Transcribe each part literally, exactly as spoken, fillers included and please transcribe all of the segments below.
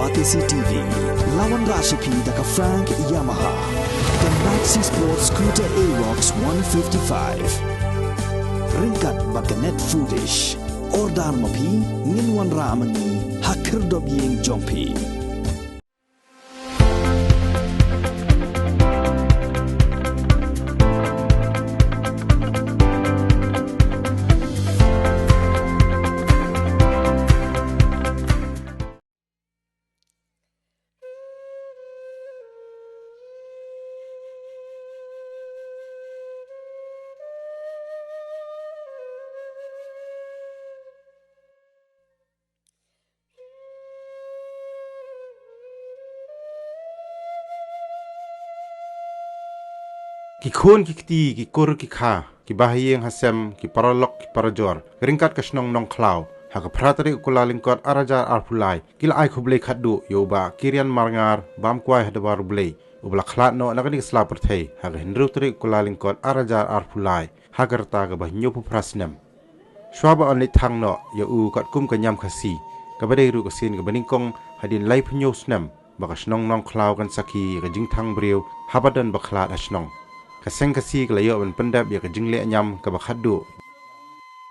Batesi T V, la wanrah sha phi da ka Frank Yamaha, ka Maxi Sport Scooter Aerox one fifty-five. Ryngkat bad ka Net Foodish. Order ma phi, ngin wanrah ma ngi ha khyrdop ïing jong phi. Ki khun ki kti, ki kur ki kha, ki bahaïing hasem, ki paralok ki parajor, ryngkat ka shnong Nongkhlaw, ha ka phra tarik u Kyllalyngkot ar hajar arphew lai, ki la ai khublei khatduh ïa u Bah Kirian Marngar, bam kwai ha Dwar U Blei, uba la khlad noh na kane ka sla pyrthei ha ka hynriew tarik u Kyllalyngkot ar hajar arphew lai, ha ka rta kaba hynñiewphew phra snem. Shuwa ba yn leit thang noh ïa u katkum ka niam Khasi, kaba dei ruh ka sien kaba nyngkong hadien laiphew hynñiew snem ba ka shnong Nongkhlaw kan sakhi ïa ka jingthang briew haba don ba khlad ha shnong. Ka seng Khasi ka la ïoh ban pyndep ïa ka jingleh niam kaba khatduh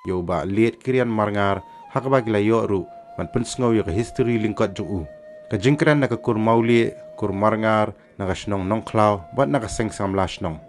ïa u Bah Liet Kirian Marngar, ha kaba ki la ïoh ruh ban pynsngew ïa ka histori lyngkot jong u. Ka jingkren na ka kur Mawlieh, kur Marngar, na ka shnong Nongkhlaw bad na ka seng samla shnong.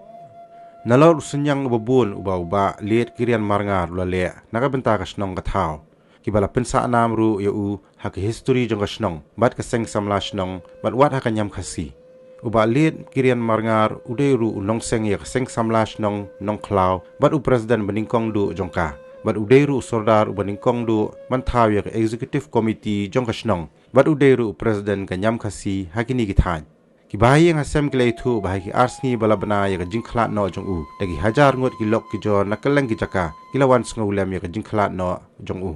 Nalor u synñiang uba bun uba u Bah Liet Kirian Marngar u la leh na ka bynta ka shnong ka thaw, kiba la pynsah nam ruh ïa u ha ka histori jong ka shnong bad ka seng samla shnong bad wat ha ka niam Khasi. U Bah Liet Kirian Marngar u dei ruh u nongseng ïa ka seng samla shnong Nongkhlaw bad u president ba nyngkong duh jong ka, bad u dei ruh u sordar uba nyngkong duh ban thaw ïa ka executive committee jong ka shnong, bad u dei ruh u president ka niam Khasi ha kine ki thaiñ. Ki bahaïing hasem ki la ïathuh ba ha ki ar sngi ba la bna ïa ka jingkhlad noh jong u, da ki hajar ngut ki lok ki jor na kylleng ki jaka ki la wan sngewlem ïa ka jingkhlad noh jong u.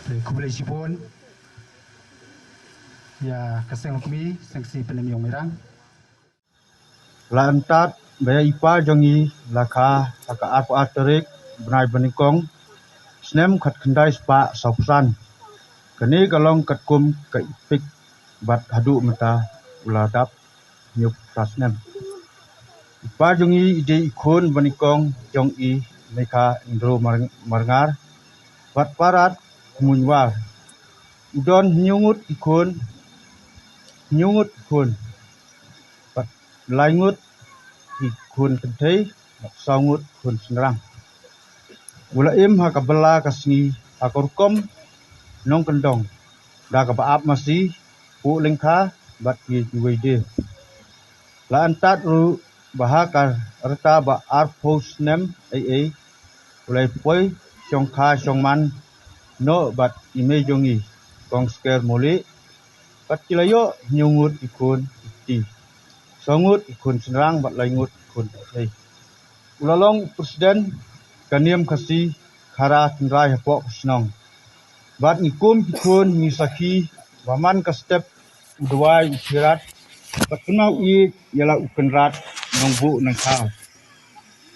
Te khublei shibun ïa ka seng kmie, seng Khasi Pynemïong Mirang. La antad ba ïa i pa jong ngi la kha ha ka arphew ar tarik bnai ba nyngkong, snem khatkhyndai spah sawphew san. Kane ka long katkum ka epek bad haduh mynta u la dap hynñiewphew phra snem. I pa jong ngi i dei i khun ba nyngkong jong i Meikha Indro Mar-, Marngar bad Parat Khmuinwar. U don hynñiew ngut ki khun, hynñiew ngut ki khun, bad lai ngut ki khun kynthei, bad saw ngut khun shynrang. U la im ha ka bylla ka sngi ha ka rukom nongkyndong da kaba ap masi, puh lyngkha bad kiwei kiwei de. La antad ruh ba ha ka rta ba arphew snem ei ei u la poi shongkha shongman noh bad i mei jong ngi Kong Sker Mawlieh, bad ki la ïoh hynñiew ngut ki khun ki kti, saw ngut ki khun shynrang bad lai ngut ki khun kynthei. U la long u president ka niam Khasi Khara Tynrai hapoh ka shnong. Bad ngi kum ki khun ngi sakhi ba man ka step u Dwai u Sirat Bad kynmaw ïa la u Kynrad Nongbuh Nongthaw.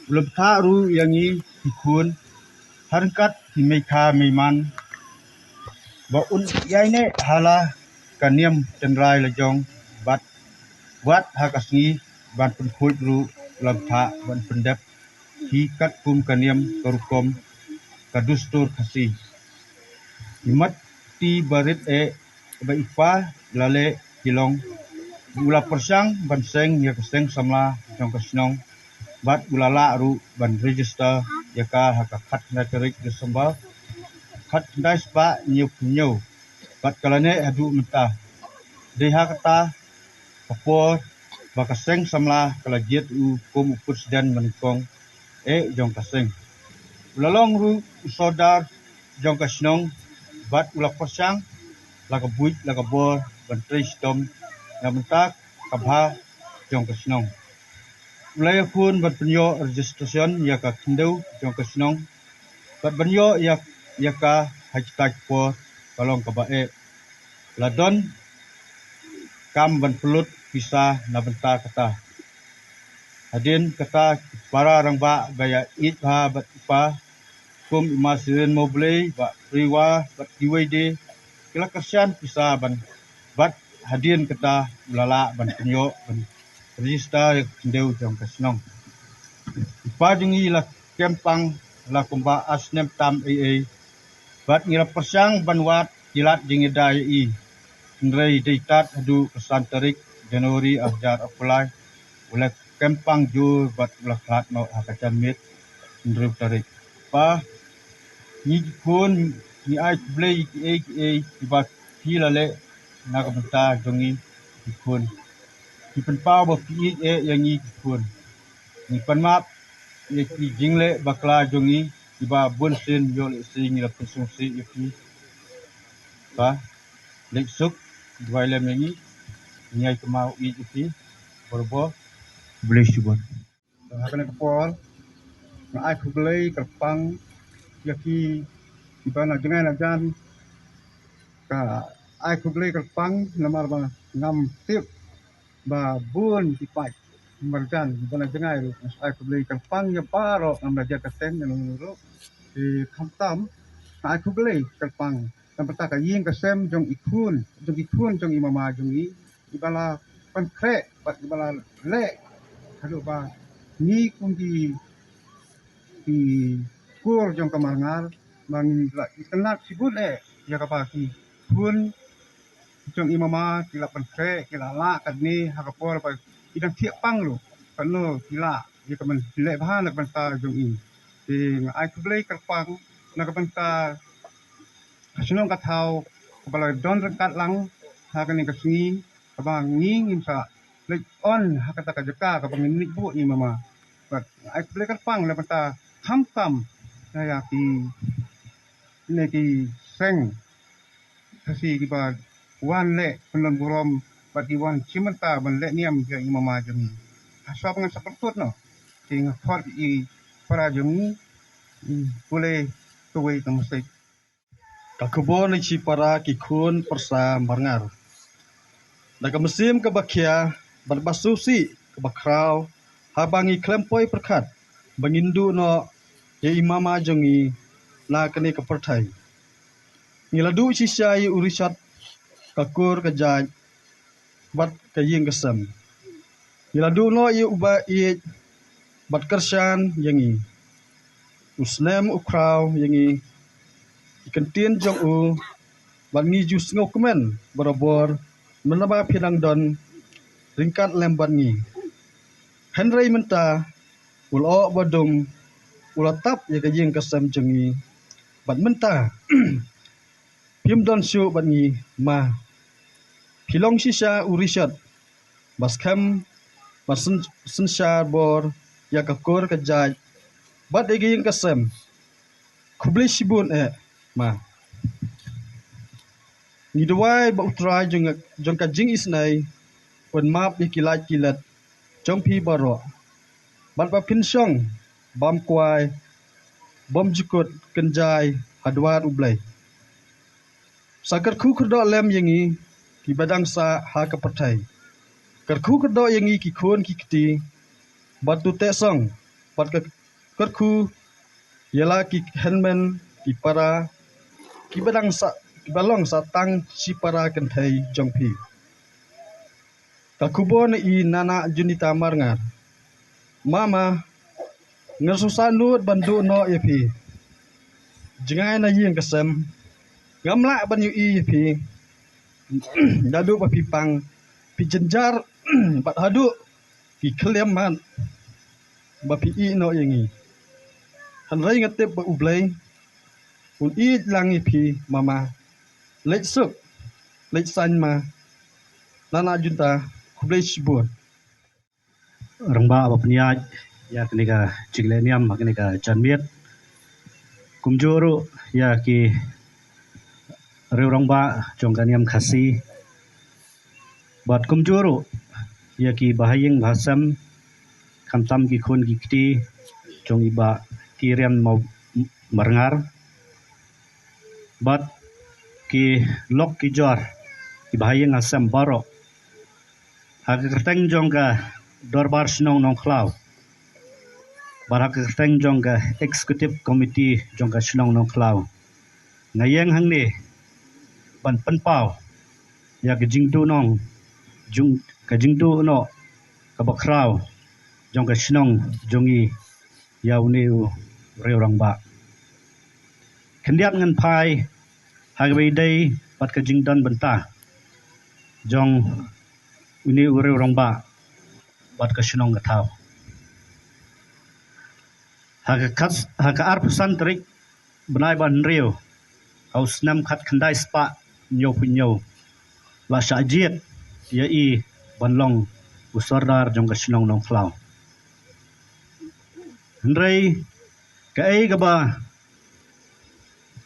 U la bthah ruh ïa ngi ki khun ha ryngkat ki meikha meiman ba un ïaineh ha la ka niam tynrai la jong bad wat ha ka sngi ban pynkhuid ruh u la bthah ban pyndep hi katkum ka niam ka rukom ka dustur Khasi. I mat ti barit eh ba i pa la leh ki long u la pyrshang ban seng ïa ka seng samla jong ka shnong bad u la lah ruh ban register ïa ka ha ka khatkhyndai tarik December khatkhyndai spah hynñiewphew hynñiew bad ka la neh haduh mynta. Dei ha kata ka por ba ka seng samla ka la jied u kum u president ba nyngkong eh jong ka seng. U la long ruh u sordar jong ka shnong bad u la pyrshang la ka buit la ka bor ban trei shitom na bynta ka bha jong ka shnong. U la ïakhun ban pynïoh registration ïa ka khyndew jong ka shnong bad ban ïoh ïa, ïa ka ha kita ki por ka long kaba eh. La don kam ban pynlut pisa na bynta kata. Hadien kata ki para rangbah ba ïa ïeit bha bad i pa kum i Ma Sirin Mawblei, Bah Riwa bad kiwei de ki la kyrshan pisa ban bad hadien kata u la lah ban pynïoh ban register ïa ka khyndew jong ka shnong. I pa jong ngi la kem pang la kumba ar snem tam ei ei bad ngi la pyrshang ban wad ki lad jingïada ïa i. Hynrei dei tad haduh ka san tarik January ar hajar arphew lai u la kem pang jur bad u la khlad noh ha ka janmiet hynriew tarik. Pa, ngi ki khun ngi ai khublei ïa kiei kiei kiba phi la leh na ka bynta jong ngi ki khun. Ngi pynpaw ba phi ïeit eh ïa ngi ki khun. Ngi pan map ïa ki jingleh bakla jong ngi kiba bun sien ïoh lehse ngi la pynsngewsih ïa phi. Ba leit suk duwai lem ïa ngi. Ngi ai kynmaw ïeit ïa phi. Barabor. Khublei shibun. Ha kane ka por nga ai khublei kyrpang ïa ki kiba na jngai na jan. Ka ai khublei kyrpang namar ba ngam tip ba bun ki paid marjan ba na jngai ruh. Nga ai khublei kyrpang ïa baroh, ngam da jia ka seng ïa nongno ruh. Te khamtam nga ai khublei kyrpang na bynta ka ïing ka sem jong i khun, jong i khun jong i mama jong i, iba la pynkhreh bad iba la leh haduh ba ngi kum ki, ki kur jong ka Marngar ba ngi la itynnad shibun eh ïa kaba ki khun jong i mama ki la pynkhreh, ki la lah katne ha ka por ba i dang thiah pang ruh, katno ki lah ïa ka ban leh bha na ka bynta jong i. Te nga ai khublei kyrpang na ka bynta ka shnong ka thaw kaba la don ryngkat lang ha kane ka sngi kaba ngi ngim sa leit on ha kata ka jaka kaba ngin leit buh ïa i mama. Bad nga ai khublei kyrpang na ka bynta khamtam na ïa ki, ne ki seng Khasi kiba wan leh pynlong burom bad ki wan shim bynta ban leh niam ïa i mama jong ngi. Ha shuwa ba ngan sa pyrkhat noh, te nga khot ïa i para jong ngi, i pule kawei ka message. Ka khubor na ki para ki khun pyrsa Marngar. Da ka mynsiem kaba khia bad ba sngewsih kaba khraw haba ngi khlem poi pyrkhat ba ngin duh noh ïa i mama jong ngi na kane ka pyrthei. Ngi la duh shisha ïa u rishot, ka kur ka jait bad ka ïing ka sem. Ngi la duh noh ïa uba ïeit bad kyrshan ïa ngi. U snem u khraw ïa ngi, ki ktien jong u bad ngi ju sngewkmen barabor mynba phi dang don ryngkat lem bad ngi. Hynrei mynta u la ïoh ba dum, u la tap ïa ka ïing ka sem jong ngi. Bad mynta phim don shuh bad ngi ma. Phi long shisha u rishot ba skhem ba syn-, synshar bor ïa ka kur ka jait bad ïa ka ïing ka sem. Khublei shibun eh ma. Ngi duwai ba U Trai jong, jong ka jingisynei un map ïa ki lait ki let jong phi baroh bad ba phin shong bam kwai bam jukut kynjai ha dwar U Blei. Sa kyrkhu kyrdoh lem ïa ngi kiba dang sah ha ka pyrthei. Kyrkhu kyrdoh ïa ngi ki khun ki kti, bad to teh song, bad ka kyrkhu ïa la ki hynmen ki para, ki ba dang sa, ki ba long sa tang shi para kynthei jong phi. Ka khubor na i Nana Junita Marngar. Mama, nga sngewsih nud ban duh noh ïa phi. Jngai na ïing ka sem, ngam lah ban ïohi ïa phi. Naduh ba phi pang, phi jynjar, bad haduh phi khlem mat ba phi ïeh noh ïa ngi. Hynrei nga tip ba U Blei un ïeit lang ïa phi, Mama. Leit suk, leit saiñ, Ma. Nana Junita, khublei shibun. Rangbah ba pynïaid ïa kane ka jingleh niam ha kane ka janmiet. Kumjuh ruh ïa ki riew rangbah jong ka niam Khasi. Bad kumjuh ruh ïa ki bahaïing bahasem, khamtam ki khun ki kti jong i Bah Kiren Mo-, Marngar. Bad ki lok ki jor, ki bahaïing hasem baroh. Ha ka kyrteng jong ka Dorbar Shnong Nongkhlaw, bad ha ka kyrteng jong ka Executive Committee jong ka Shnong Nongkhlaw, nga ïeng hangne ban pynpaw ïa ka jingduhnong, jong ka jingduh noh kaba khraw jong ka shnong jong ngi ïa une u riew rangbah. Khyndiat ngan phai ha kaba ïadei bad ka jingdon bynta jong une u riew rangbah bad ka shnong ka thaw. Ha ka khat, ha ka arphew san tarik bnai ba hynriew, ha u snem khatkhyndai spah hynñiewphew hynñiew, la shah jied ïa i ban long u sordar jong ka shnong Nongkhlaw. Hynrei kaei kaba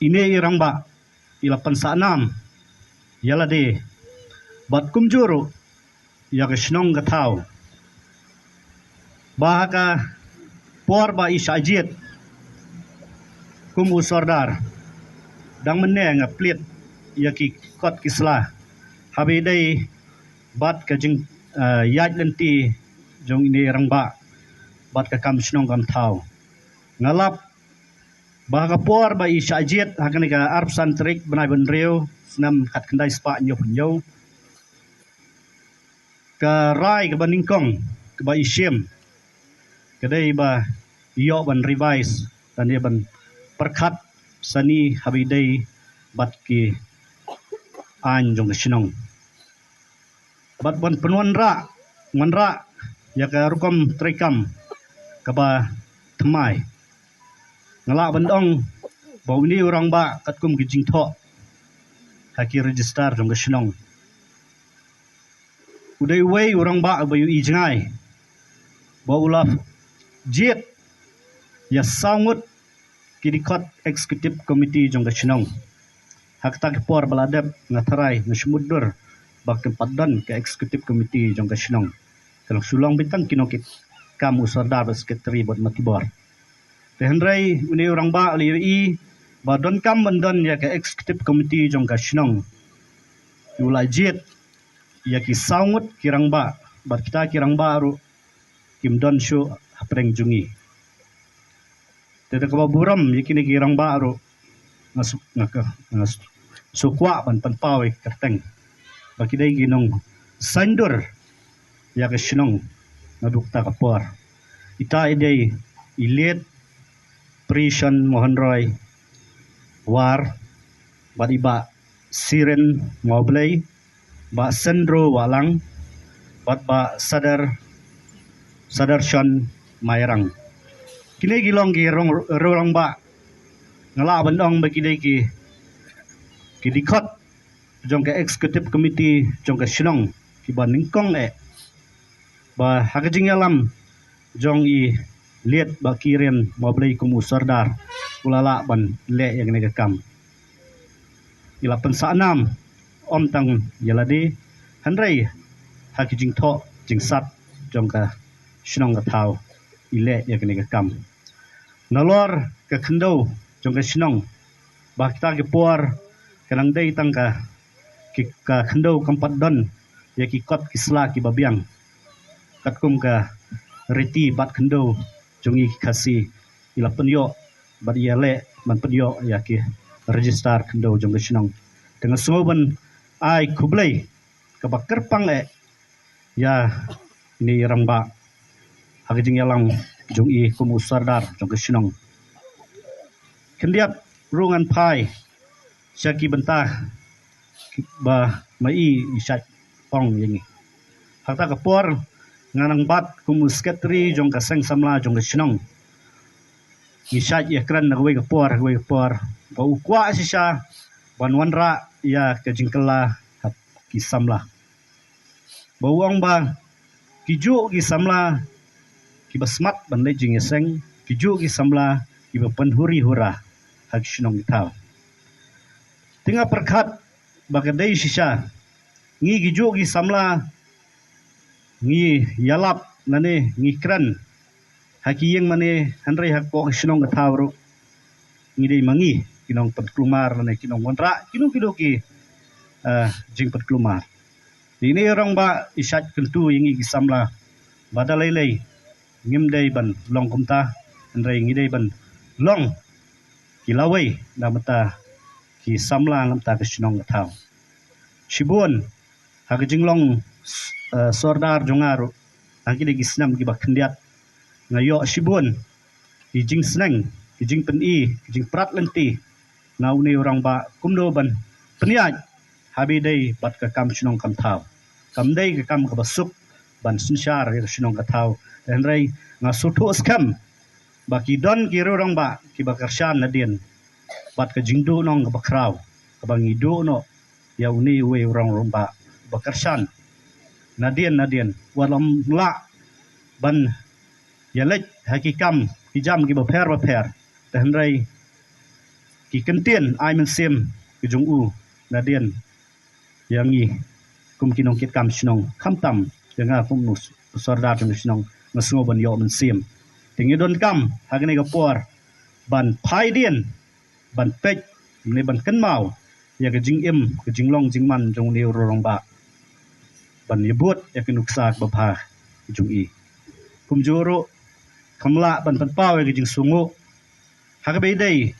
ine i rangbah i la pynsah nam ïa lade bad kumjuh ruh ïa ka shnong ka thaw, ba ha ka por ba i shah jied kum u sordar, dang mynne nga plie ïa ki kot ki sla haba ïadei bad ka jing, eh, ïaid lynti jong ine i rangbah bad ka kam shnong kam thaw. Nga lap ba ha ka por ba i shah jied ha kane ka arphew san tarik bnai ba hynriew, snem khatkhyndai spah hynñiewphew hynñiew, ka rai kaba nyngkong kaba i shim ka dei ba i ïoh ban revise lane ban pyrkhat sani haba ïadei bad ki aiñ jong ka shnong. Bad ban pynwanrah, wanrah ïa ka rukom treikam kaba thymmai. Nga lah ban ong ba une u rangbah katkum ki jingthoh ha ki register jong ka shnong, u dei uwei u rangbah uba ïohi jngai ba u la jied ïa saw ngut ki dkhot executive committee jong ka shnong. Ha kata ka por ba la dep, nga tharai, nga shu mutdur ba kam pat don ka executive committee jong ka shnong. Ka long shu long beit tang ki nongkitkam, u sordar bad secretary bad matibor. Te hynrei une u rangbah u la ïohi ba donkam ban don ïa ka executive committee jong ka shnong. U la jied ïa ki saw ngut ki rangbah, bad kita ki rangbah ruh kim don shuh hapdeng jong ngi. Te da kaba burom ïa kine ki rangbah ruh, nga shu, nga ka, nga shu kwah ban pynpaw ïa ka kyrteng ba ki dei ki nongsaiñdur ïa ka shnong naduh kata ka por. Ita i dei i Late Prishon Mohan Roy War, bad i Bah Siren Mawblei, Bah Sendro Wahlang, bad Bah Sadar, Sadarshon Mairang. Kine ki long ki rong, rong rangbah, nga lah ban ong ba ki dei ki, ki dkhot jong ka executive committee jong ka shnong kiba nyngkong eh, ba ha ka jingïalam jong i Late Bah Kiren Mawblei kum u sordar, u la lah ban leh ïa kane ka kam. I la pynsah nam ym tang ïa lade, hynrei ha ki jingthoh jingsat jong ka shnong ka thaw i leh ïa kane ka kam. Nalor ka khyndew jong ka shnong, ba kita ki por ka nang dei tang ka, ki, ka khyndew kam pat don ïa ki kot ki sla kiba biang. Katkum ka riti bat khyndew jong ngi ki Khasi, i la pynïoh bad ïaleh ban pynïoh ïa ki register khyndew jong ka shnong. Te nga sngew ban ai khublei kaba kyrpang eh ïa ine i rangbah ha ka jingïalam jong i kum u sordar jong ka shnong. Khyndiat ruh ngan phai sha ki bynta ba ma i i shait ong ïa ngi. Ha kata ka por nga nang bat kum u sekretari jong ka seng samla jong ka shnong. Ngi shait ïakren na kawei ka por, kawei ka por ba u kwah shisha ban wanrah ïa ka jingkylla ha ki samla. Ba u ong ba ki juh ki samla kiba smat ban leit jingïaseng, ki juh ki samla kiba pynhuri hura ha ki shnong ki thaw. Te nga pyrkhat ba ka dei shisha, ngi ki juh ki samla ngi ïalap lane ngi kren ha ki ïing mane, hynrei hapoh ka shnong ka thaw ruh ngi dei ma ngi ki nongpynkulmar lane ki nongwanrah kino kino ki, eh, jingpynkulmar. Ine i rangbah i shait kyntu ïa ngi ki samla ba da lei lei ngim dei ban long kumta, hynrei ngi dei ban long ki lawei na bynta ki samla na bynta ka shnong ka thaw. Shibun ha ka jinglong, eh, sordar jong nga ruh ha kine ki snem kiba khyndiat, nga ïoh shibun ki jingsneng, ki jingpyni, ki jingprat lynti na une u rangbah kumno ban pynïaid ha ba ïadei bad ka kam shnong kam thaw. Kam dei ka kam kaba suk ban synshar ïa ka shnong ka thaw. Hynrei nga sngewthuh skhem ba ki don ki riew rangbah kiba kyrshan nadien bad ka jingduh nong kaba khraw kaba ngi duh noh ïa une uwei u rangbah ba kyrshan nadien nadien, wat la ym lah ban ïaleit ha ki kam ki jam kiba pher ba pher, te hynrei ki kyntien ai mynsiem ki jong u nadien ïa ngi kum ki nongkitkam shnong, khamtam ïa nga kum u sordar jong ka shnong, nga sngew ban ïoh mynsiem. Te ngi donkam ha kane ka por ban phai dien ban peit ne ban kynmaw ïa ka jingim, ka jinglong jingman jong une u rangbah, ban ïabud ïa ka nuksa kaba bha jong i. Kumjuh ruh kam lah ban pynpaw ïa ka jingsngew ha kaba ïadei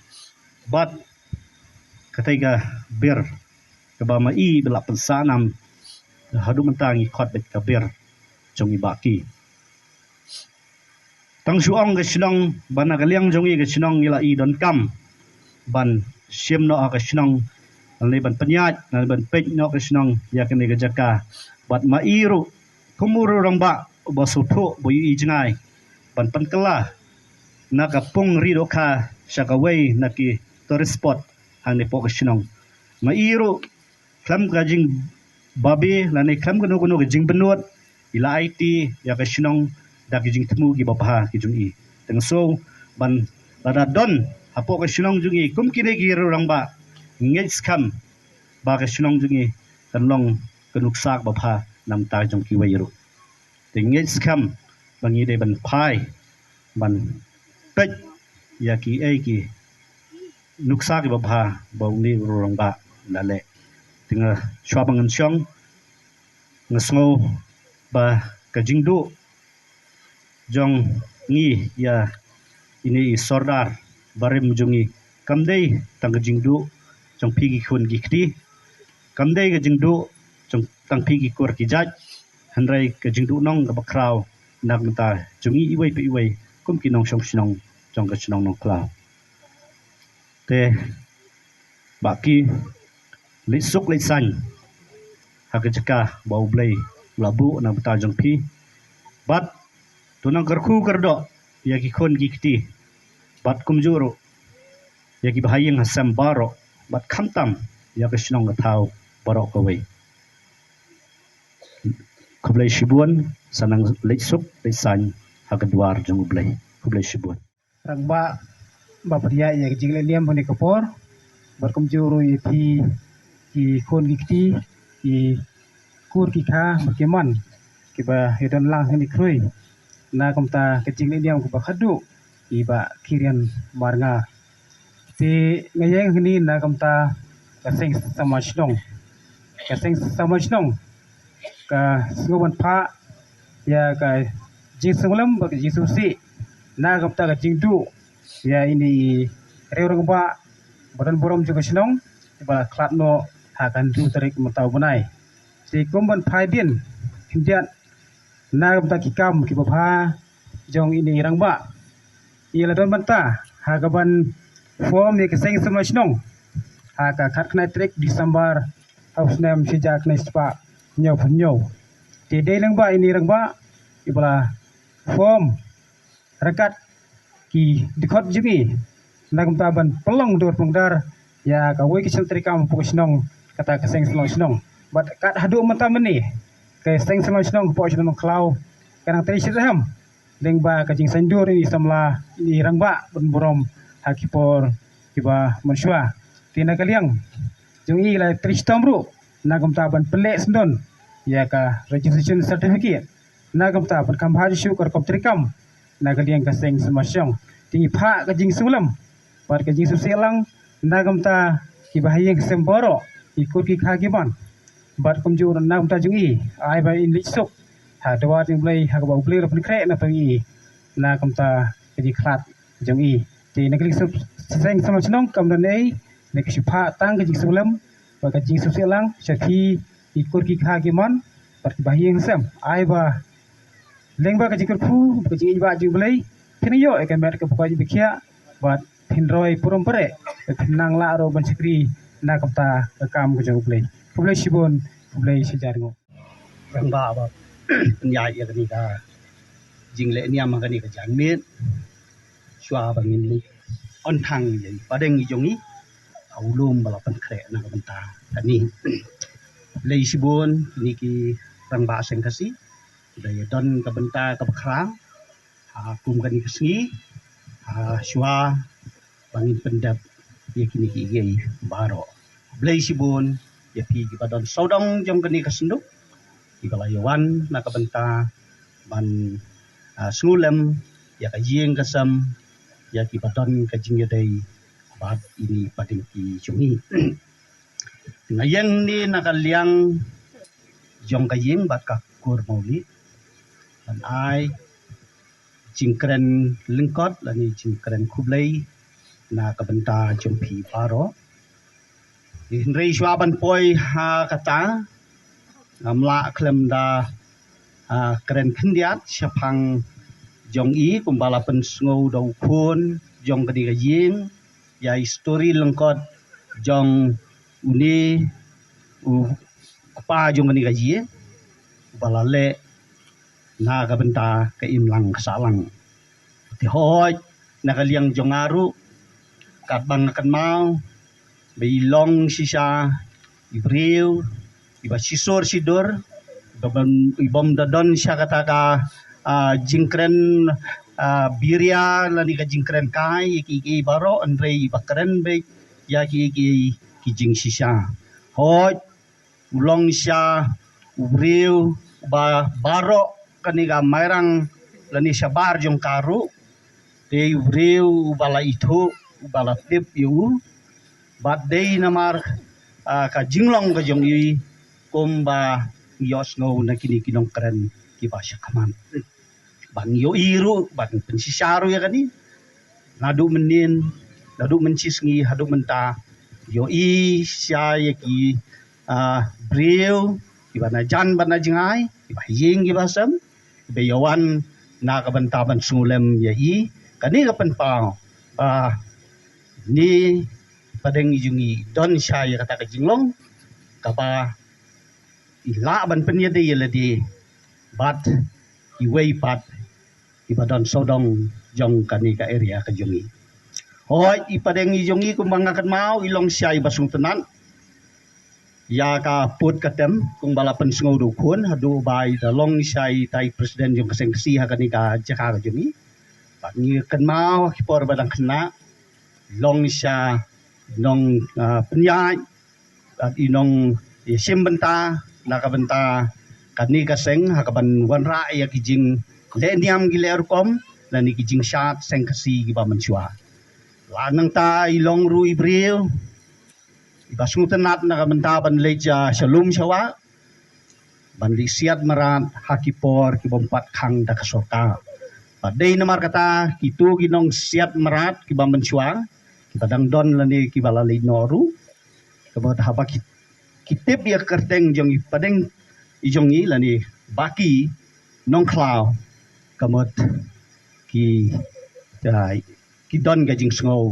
bad katei ka bir kaba ma i ba la pynsah nam. Haduh mynta ngi khot beit ka bir jong i Bah Ki. Tang shu ong ka shnong ba na ka liang jong i ka shnong i la i donkam ban shim noh ha ka shnong, lane ban pynïaid, lane ban peit noh ka shnong ïa kane ka jaka. Bad ma i ruh kum u rangbah ba sngewthuh ba ïohi jngai ban pynkylla na ka pung ri dohkha sha kawei na ki tourist spot hangne hapoh ka shnong. Ma i ruh khlem ka jingbabe lane khlem kano kano ka jingbynnud, i la aiti ïa ka shnong da ki jingthmu kiba bha ki jong i. Te nga sngew ban lada don hapoh ka shnong jong i kum kine ki riew rangbah, ngeit skhem ba ka shnong jong i kan long ka nuksa kaba bha na bynta jong kiwei ruh. Te ngeit skhem ba ngi dei ban phai ban peit ïa kiei ki nuksa kiba bha ba une u rangbah la leh. Te nga, shuwa ba ngan shong, nga sngew ba ka jingduh jong ngi ïa ine i sordar barim jong ngi kam dei tang ka jingduh jong phi ki khun ki kti, kam dei ka jingduh jong tang phi ki kur ki jait, hynrei ka jingduh nong kaba khraw na ka bynta jong ngi iwei pa iwei kum ki nongshong shnong jong ka shnong Nongkhlaw. Te Bah Ki, leit suk leit saiñ ha ka jaka ba U Blei u la buh na ka bynta jong phi. Bad to nang kyrkhu kyrdoh ïa ki khun ki kti bad kumjuh ruh ïa ki bahaïing hasem baroh bad khamtam ïa ka shnong ka thaw baroh kawei. Khublei shibun, sa nang leit suk leit saiñ ha ka dwar jong U Blei. Khublei shibun. Rangbah ba pdiah ïa ka jingleh niam ha kane ka por bad kumjuh ruh ïa phi ki khun ki kti, ki kur ki kha bad ki mon kiba ïadon lang ha kane ka khrui na kumta ka jingleh niam kaba khadduh i Bah Kiren Marngar. Te nga ïeng hangne na kumta ka seng samla shnong, ka seng samla shnong Ka sngew ban phah ïa ka jingsngewlem bad ka jingsngewsih na ka bynta ka jingduh ïa ine i rangbah ba don burom jong ka shnong ba la khlad noh ha ka hynriew tarik mynta u bnai. Te kum ban phai biang khyndiat na ka bynta ki kam kiba bha jong ine i rangbah. I la don bynta ha ka ban form ïa ka seng samla shnong ha ka khatkhyndai tarik Disember ha u snem shi hajar khyndai spah hynñiew phew hynñiew. Te dei lyngba ine i rangbah iba la form ryngkat ki dkhot jong i na ka bynta ban pynlong dur pynlong dar ïa kawei ka shnong treikam hapoh ka shnong, kata ka seng samla shnong. Bad kat haduh mynta mynne ka seng samla shnong hapoh ka shnong Nongkhlaw ka nang trei shitrhem lyngba ka jingsaiñdur ine i samla ine i rangbah ban burom ha ki por kiba mynshuwa. Te na ka liang jong i la trei shitom ruh na ka bynta ban pynleh syndon ïa ka registration certificate na ka bynta ban kham bha shuh ka rukom treikam na ka liang ka seng samla shnong. Te i phah ka jingsngewlem bad ka jingsngewsih lang na ka bynta kiba ha ïing ha sem baroh, ki kur ki kha ki ban. Bad kumjuh na ka bynta jong i, ai ba in leit suk ha dwar jong U Blei ha kaba U Blei u la pynkhreh na ka bynta jong i na ka bynta ka jingkhlad jong i. Te na ka liang seng samla shnong kam don ei, na ka shu phah tang ka jingsngewlem bad ka jingsngewsih lang sha phi ki kur ki kha ki ban bad kiba ha ïing ha sem. Ai ba lyngba ka jingkyrkhu bad ka jingïeit ba jong U Blei, phin ïoh ïa ka met kaba koit ba khiah bad phin roi burom pyrshah, phin nang lah ruh ban shakri na ka bynta ka kam ka jong U Blei. Khublei shibun, khublei shihajar nguh. Rangbah ba pynïaid ïa kane ka jingleh niam ha kane ka janmiet. Shuwa ba ngin leit on thang ïa i pdeng i jong i ha u lum ba la pynkhreh na ka bynta kane. Khublei shibun kine ki rangbah seng Khasi. Ba ïa don ka bynta kaba khraw ha kum kane ka sngi, ha shuwa ba ngin pyndep ïa kine kiei baroh. Khublei shibun ïa phi kiba don sawdong jong kane ka synduk kiba la ïa wan na ka bynta ban, ah, sngewlem ïa ka ïing ka sem, ïa kiba don ka jingïadei bad ine i pdeng i jong i. Nga ïeng ne na ka liang jong ka ïing bad ka kur Mawlieh ban ai jingkren lyngkot lane jingkren khublei na ka bynta jong phi baroh. Hynrei shuwa ban poi ha kata, ngam lah khlem da, ah, kren khyndiat shaphang jong i kumba la pynsngew da u khun jong kane ka ïing ïa i story lyngkot jong une u kpa jong kane ka ïing uba la leh na ka bynta ka imlang ka sahlang. Te hooid na ka liang jong nga ruh katba nga kynmaw ba i long shisha i briew iba shisur shidur, iba bym, i bym da don sha kata ka, ah, jingkren, ah, biria lane ka jingkren kai ïa kiei kiei baroh, hynrei iba kren beit ïa kiei kiei ki jingshisha. Hooid u long shisha u briew uba baroh kane ka Mairang lane shabar jong ka ruh dei u briew uba la ithuh, uba la tip ïa u. Bad dei namar, ah, ka jinglong ka jong i kumba ngi ïohsngew na kine ki nongkren kiba shakhmat. Ba ngi ïohi ruh, ba ngi pynshisha ruh ïa kane. Naduh mynnin, naduh mynshisngi haduh mynta, ïohi shisha ïa ki, ah, briew kiba na jan bad na jngai, kiba ha ïing kiba ha sem, kiba ïa wan na ka bynta ban sngewlem ïa i. Kane ka pynpaw ba ine i pdeng i jong i don shisha ïa kata ka jinglong kaba i lah ban pynïadei ïa lade bad kiwei pat kiba don sawdong jong kane ka area ka jong i. Hooid i pdeng i jong i kumba nga kynmaw i long shisha iba sngewtynnat ïa ka pud ka tem kumba la pynsngew da u khun, haduh ba i da long shisha itai president jong ka seng Khasi ha kane ka jaka ka jong i. Bad ngi kynmaw ha ki por ba dang khynnah i long shisha nong, ah, pynïaid bad i nong ïashim bynta na ka bynta kane ka seng ha kaban wanrah ïa ki jingleh niam ki leh rukom lane ki jingshad seng Khasi kiba mynshuwa. La nangta i long ruh i briew iba sngewtynnat na ka bynta ban leit sha lum sha wah. ban leit siat mrad ha ki por ki bym pat khang da ka sorkar. Bad dei namar kata kito ki nongsiat mrad ki bym mynshuwa, ki ba dang don lane ki ba la leit noh ruh, ka mut haba ki, ki tip ïa ka kyrteng jong i pdeng i jong i lane ba ki nongkhlaw, ka mut ki, ah, ki don ka jingsngew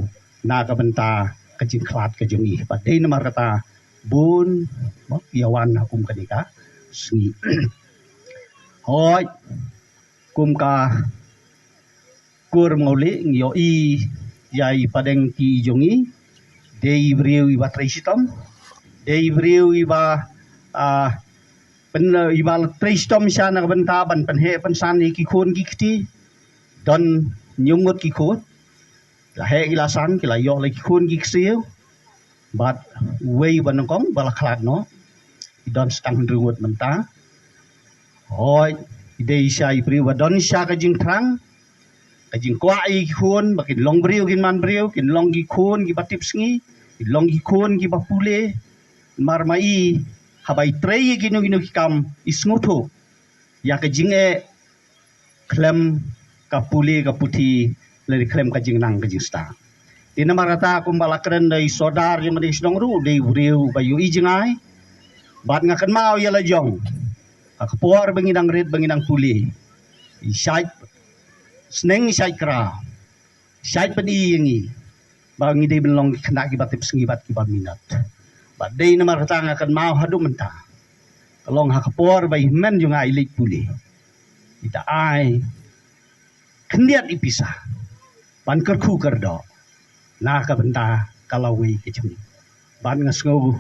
na ka bynta ka jingkhlad ka jong i. Bad dei namar kata bun ba ki ïa wan ha kum kane ka sngi. Hooid, kum ka kur Mawlieh ngi ïohi ïa i pdeng ki jong i, dei i briew i ba trei shitom, dei i briew i ba, ah, pyn, i ba trei shitom sha na ka bynta ban pynheh pynsan ïa ki khun ki kti. Don hynñiew ngut ki khun, la heh ki la san, ki la ïoh la ki khun ki ksiew. Bad uwei ba nyngkong ba la khlad noh, i don sa tang hynriew ngut mynta. Hooid, i dei sha i briew ba don sha ka jingthrang, ka jingkwah ïa ki khun ba kin long briew kin man briew, kin long ki khun ki ba tip sngi, kin long ki khun ki ba pule. Namar ma i, haba i trei ïa kino kino ki kam, i sngewthuh ïa ka jingeh khlem ka pule ka puthi, lane khlem ka jingnang ka jingstad. Te namar kata kumba la kren da i sordar jong kane ka shnong ruh, dei u briew ba ïohi jngai. Bad nga kynmaw ïa la jong, ha ka por ba ngi dang rit ba ngi dang pule, i shait sneng i shait kraw, shait pyni ïa ngi ba ngi dei ban long ki khynnah ki ba tip sngi bad ki ba minot. Bad dei namar kata nga kynmaw haduh mynta, ka long ha ka por ba i hynmen jong nga i leit pule, i da ai khyndiat i pisa ban kyrkhu kyrdoh na ka bynta ka lawei ka jong i. Bad nga sngew,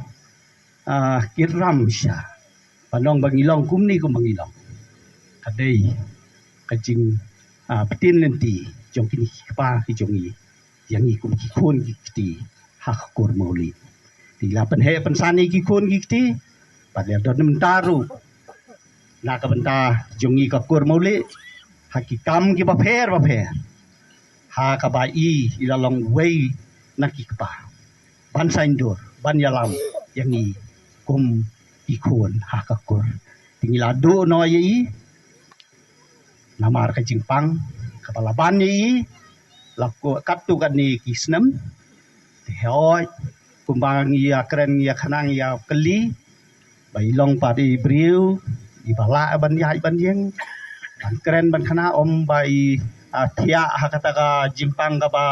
ah, kit ram sha, ban ong ba ngi long kumne kumba ngi long, ka dei ka jing, ah, btin lynti jong kine ki kpa ki jong i ïa ngi kum ki khun ki kti ha ka kur Mawlieh. Te i la pynheh pynsan ïa ki khun ki kti, bad ïa don mynta ruh na ka bynta jong ngi ka kur Mawlieh, ha ki kam ki bapher bapher, ha kaba i, i la long uwei na ki kpa ban saiñdur, ban ïalam ïa ngi kum ki khun ha ka kur. Te ngi la duh noh ïa i namar ka jingpang kaba la ban ïa i la katto katne ki snem. Te hooid, kumba ngi ïa kren, ngi ïa khnang, ïa kylli, ba i long pat i briew i ba lah ban ïaid ban ïeng, ban kren ban khynnah, ym ba i, ah, thiah ha kata ka jingpang kaba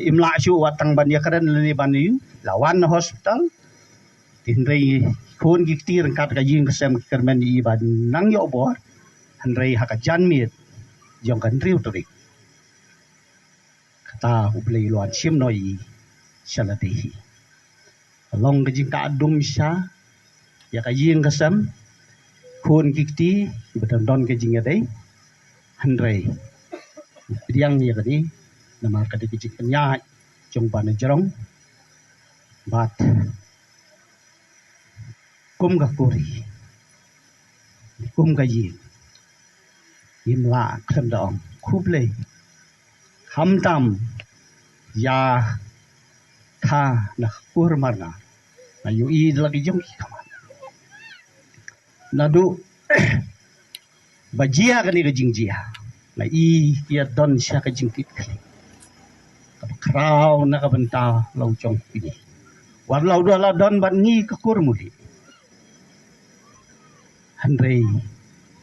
im lah shuh wat tang ban ïa kren lane ban ïa la wan na hospital. Te hynrei khun ki kti ryngkat ka ïing ka sem ki kyrmen ïa i ba nang ïoh bor, hynrei ha ka janmiet jong ka hynriew tarik, kata U Blei u la wan shim noh ïa i sha lade hi. Ka long ka jingkah dum sha ïa ka ïing ka sem, khun ki kti ba don don ka jingïadei, hynrei pdiang ïa kane namar ka dei ka jingpynïaid jong ba na jrong. Bad kum ka kur, kum ka ïing, ngim lah khlem da ong khublei, khamtam ïa ka na ka kur Marngar. Nga ïohi da la ki jong ki khmat, naduh ba jia kane ka jingjia, nga i ki ïa don sha ka jingkitkhlieh kaba khraw na ka bynta la u jong phi. Wat la u don, la don bad ngi ka kur Mawlieh, hynrei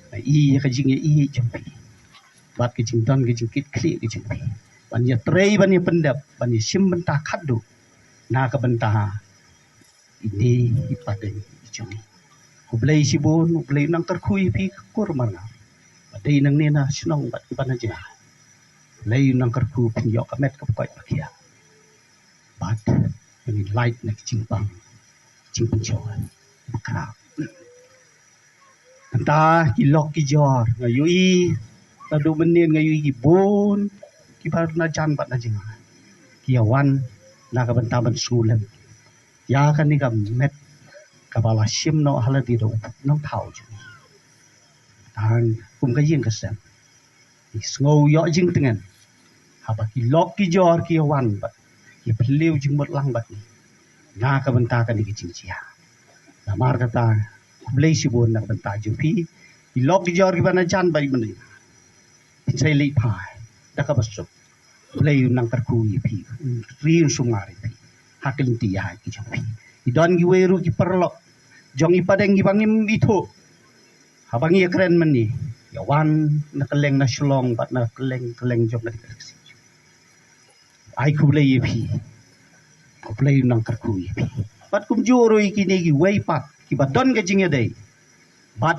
nga i ïa ka jingïa i jong phi bad ka jingdon ka jingkitkhlieh ka jong phi ban ïa trei, ban ïa pyndep, ban ïa shim bynta khatduh na ka bynta ine i pateng i jong i. U Blei shibun, U Blei u nang kyrkhu ïa phi ka kur Marngar, ba dei nangne na shnong bad kiba na jngai. U Blei u nang kyrkhu, phin ïoh ka met kaba koit ba khiah, bad phin lait na ki jingpang jingpynshoi ba khraw. Mynta ki lok ki jor nga ïohi, naduh mynnin nga ïohi ki bun kiba na jan bad na jngai ki ïa wan na ka bynta ban sngewlem ïa kane ka met kaba la shim noh ha lade da u nongthaw jong ngi. Tang kum ka ïing ka sem, ngi sngew ïoh jingtngen haba ki lok ki jor ki ïa wan bad ki pynliew jingmut lang bad ngi na ka bynta kane ka jingjia. Namar kata Khublei shibun na ka bynta jong phi. I lok i jor kiba na jan bad i mynta, phin sa ïaleh phai da kaba suk. Khublei un nang kyrkhu ïa phi, un ri un sumar ïa phi ha ka lynti ïaid ki jong phi. I don kiwei ruh ki paralok jong i Padeng kiba ngim ithuh. Haba ngi ïakren mynne, ïa wan na kylleng na Shillong bad na kylleng kylleng jong ka ri Khasi. Ai khublei ïa phi. Khublei un nang kyrkhu ïa phi. Bad kumjuh ruh ïa kine kiwei pat kiba don ka jingïadei bad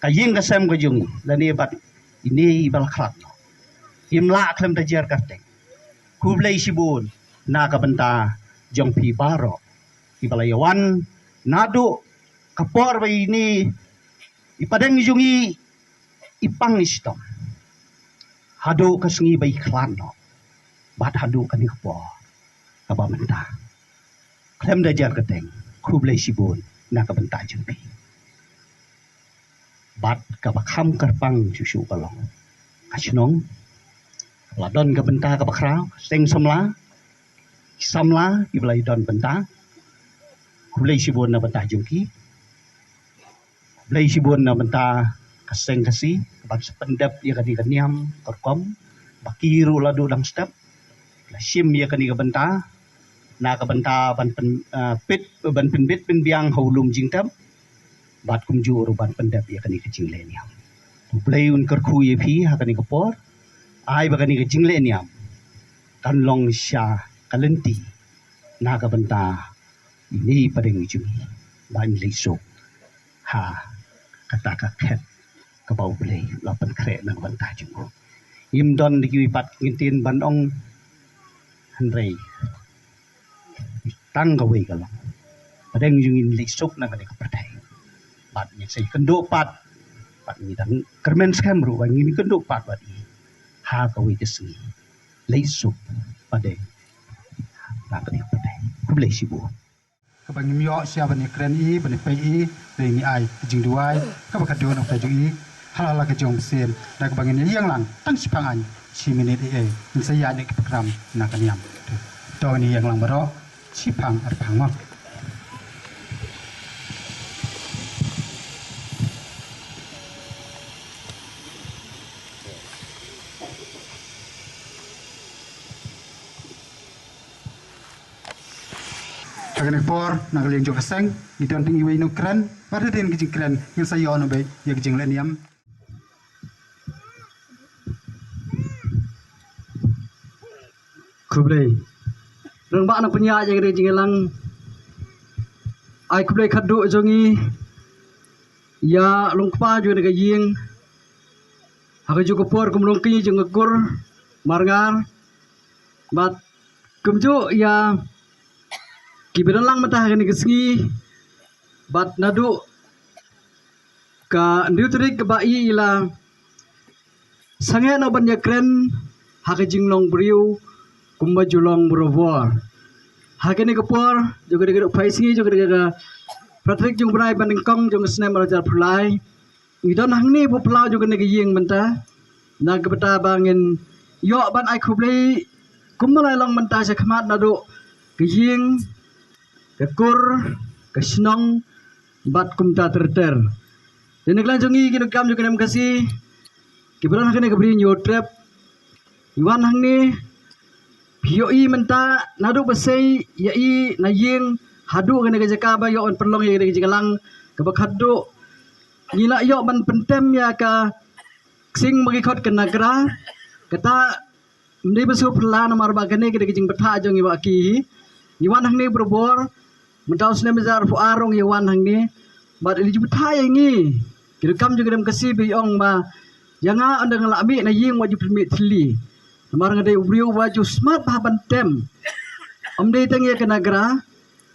ka ïing ka sem ka jong ngi lane bad ine iba la khlad noh. Im lah khlem da jer kyrteng. Khublei shibun na ka bynta jong phi baroh kiba la ïawan naduh ka por ba ine i Padeng jong ngi i pang i shitom haduh ka sngi ba i khlad noh bad haduh kane ka por kaba mynta. Khlem da jer kyrteng, khublei shibun na ka bynta jong phi. Bad kaba kham kyrpang shuh shuh ka long ka shnong, la don ka bynta kaba khraw, seng samla, ki samla kiba la don bynta. Khublei shibun na bynta jong ki. Khublei shibun na bynta ka seng Khasi kaba sa pyndep ïa kane ka niam ka rukom, ba ki ruh la duh dang step la shim ïa kane ka bynta na ka bynta ban pyn, ah, pit, ban pynbit pynbiang ha u lum jingtep bad kumjuh ruh ban pyndep ïa kane ka jingleh niam. Khublei un kyrkhu ïa phi ha kane ka por. Ai ba kane ka jingleh niam kan long sha ka lynti na ka bynta ine i Padeng jong ngi, ba ngin leit suk ha kata ka khet kaba U Blei la pynkhreh na ka bynta jong u. Im don da kiwei pat ki ktien ban ong, hynrei tang kawei ka long, Padeng jong ngi ngin leit suk na kane ka pyrthei. Bad ngin sa ïakynduh pat, bad ngi dang kyrmen skhem ruh ba ngin ïakynduh pat bad i ha kawei ka sngi. Leit suk Padeng na kane ka pyrthei. Khublei shibun. Kaba ngim ïoh shuh ban ïakren i, ban ïapeit i, hynrei ngi ai ka jingduwai kaba khadduh na ka bynta jong i ha la ka jong mynsiem, da kaba ngin ïeng lang tang shiphang aiñ shi minit ei ei, ngin sa ïaid na ki program na ka niam. To ngin ïeng lang baroh shiphang arphang mo. Ha kane ka por, na ka liang jong ka seng, ngi don tang iwei nongkren, bad hadien ka jingkren ngin sa ïoh noh beit ïa ka jingleh niam. Khublei. Rangbah, nang pynïaid ïa kane ka jingïalang. Ai khublei khadduh jong ngi ïa long kpa jong kane ka ïing ha kajuh ka por kum long kñi jong ka kur Marngar. Bad kumjuh ïa kiba don lang mynta ha kane ka sngi, bad naduh ka hynriew tarik kaba i i la sangeh noh ban ïakren ha ka jinglong briew kumba ju long barabor. Ha kane ka por jong kane ka dok phai sngi, jong kane ka phra tarik jong u bnai ba nyngkong jong ka snem ar hajar arphew lai, ngi don hangne hapoh phyllaw jong kane ka ïing mynta, na ka bynta ba ngin ïoh ban ai khublei kumba la long mynta sha khmat naduh ka ïing, ka kur, ka shnong, bad kumta ter ter. Te na ka liang jong ngi ki nongkam jong ka niam Khasi kiba don ha kane ka Bri Hynñiewtrep, ngi wan hangne, phi ïohi mynta naduh ba sei ïa i na ïing haduh kane ka jaka ba ïoh ban pynlong ïa kane ka jingïalang kaba khadduh. Ngi la ïoh ban pyntem ïa ka ksing ba ki khot ka nagra. Kata ym dei ba shu phylla namar ba kane ka dei ka jingbthah jong ngi ba ki. Ngi wan hangne barabor, mynta u snem ar hajar arphew ar ruh ngi wan hangne. Bad i la ju bthah ïa ngi ki rukom jong ka niam Khasi ba i ong ba ïa nga ynda nga la mih na ïing wat ju pynmih thylli. Namar nga dei u briew uba ju smat bha ban tem. Ym dei tang ïa ka nagra,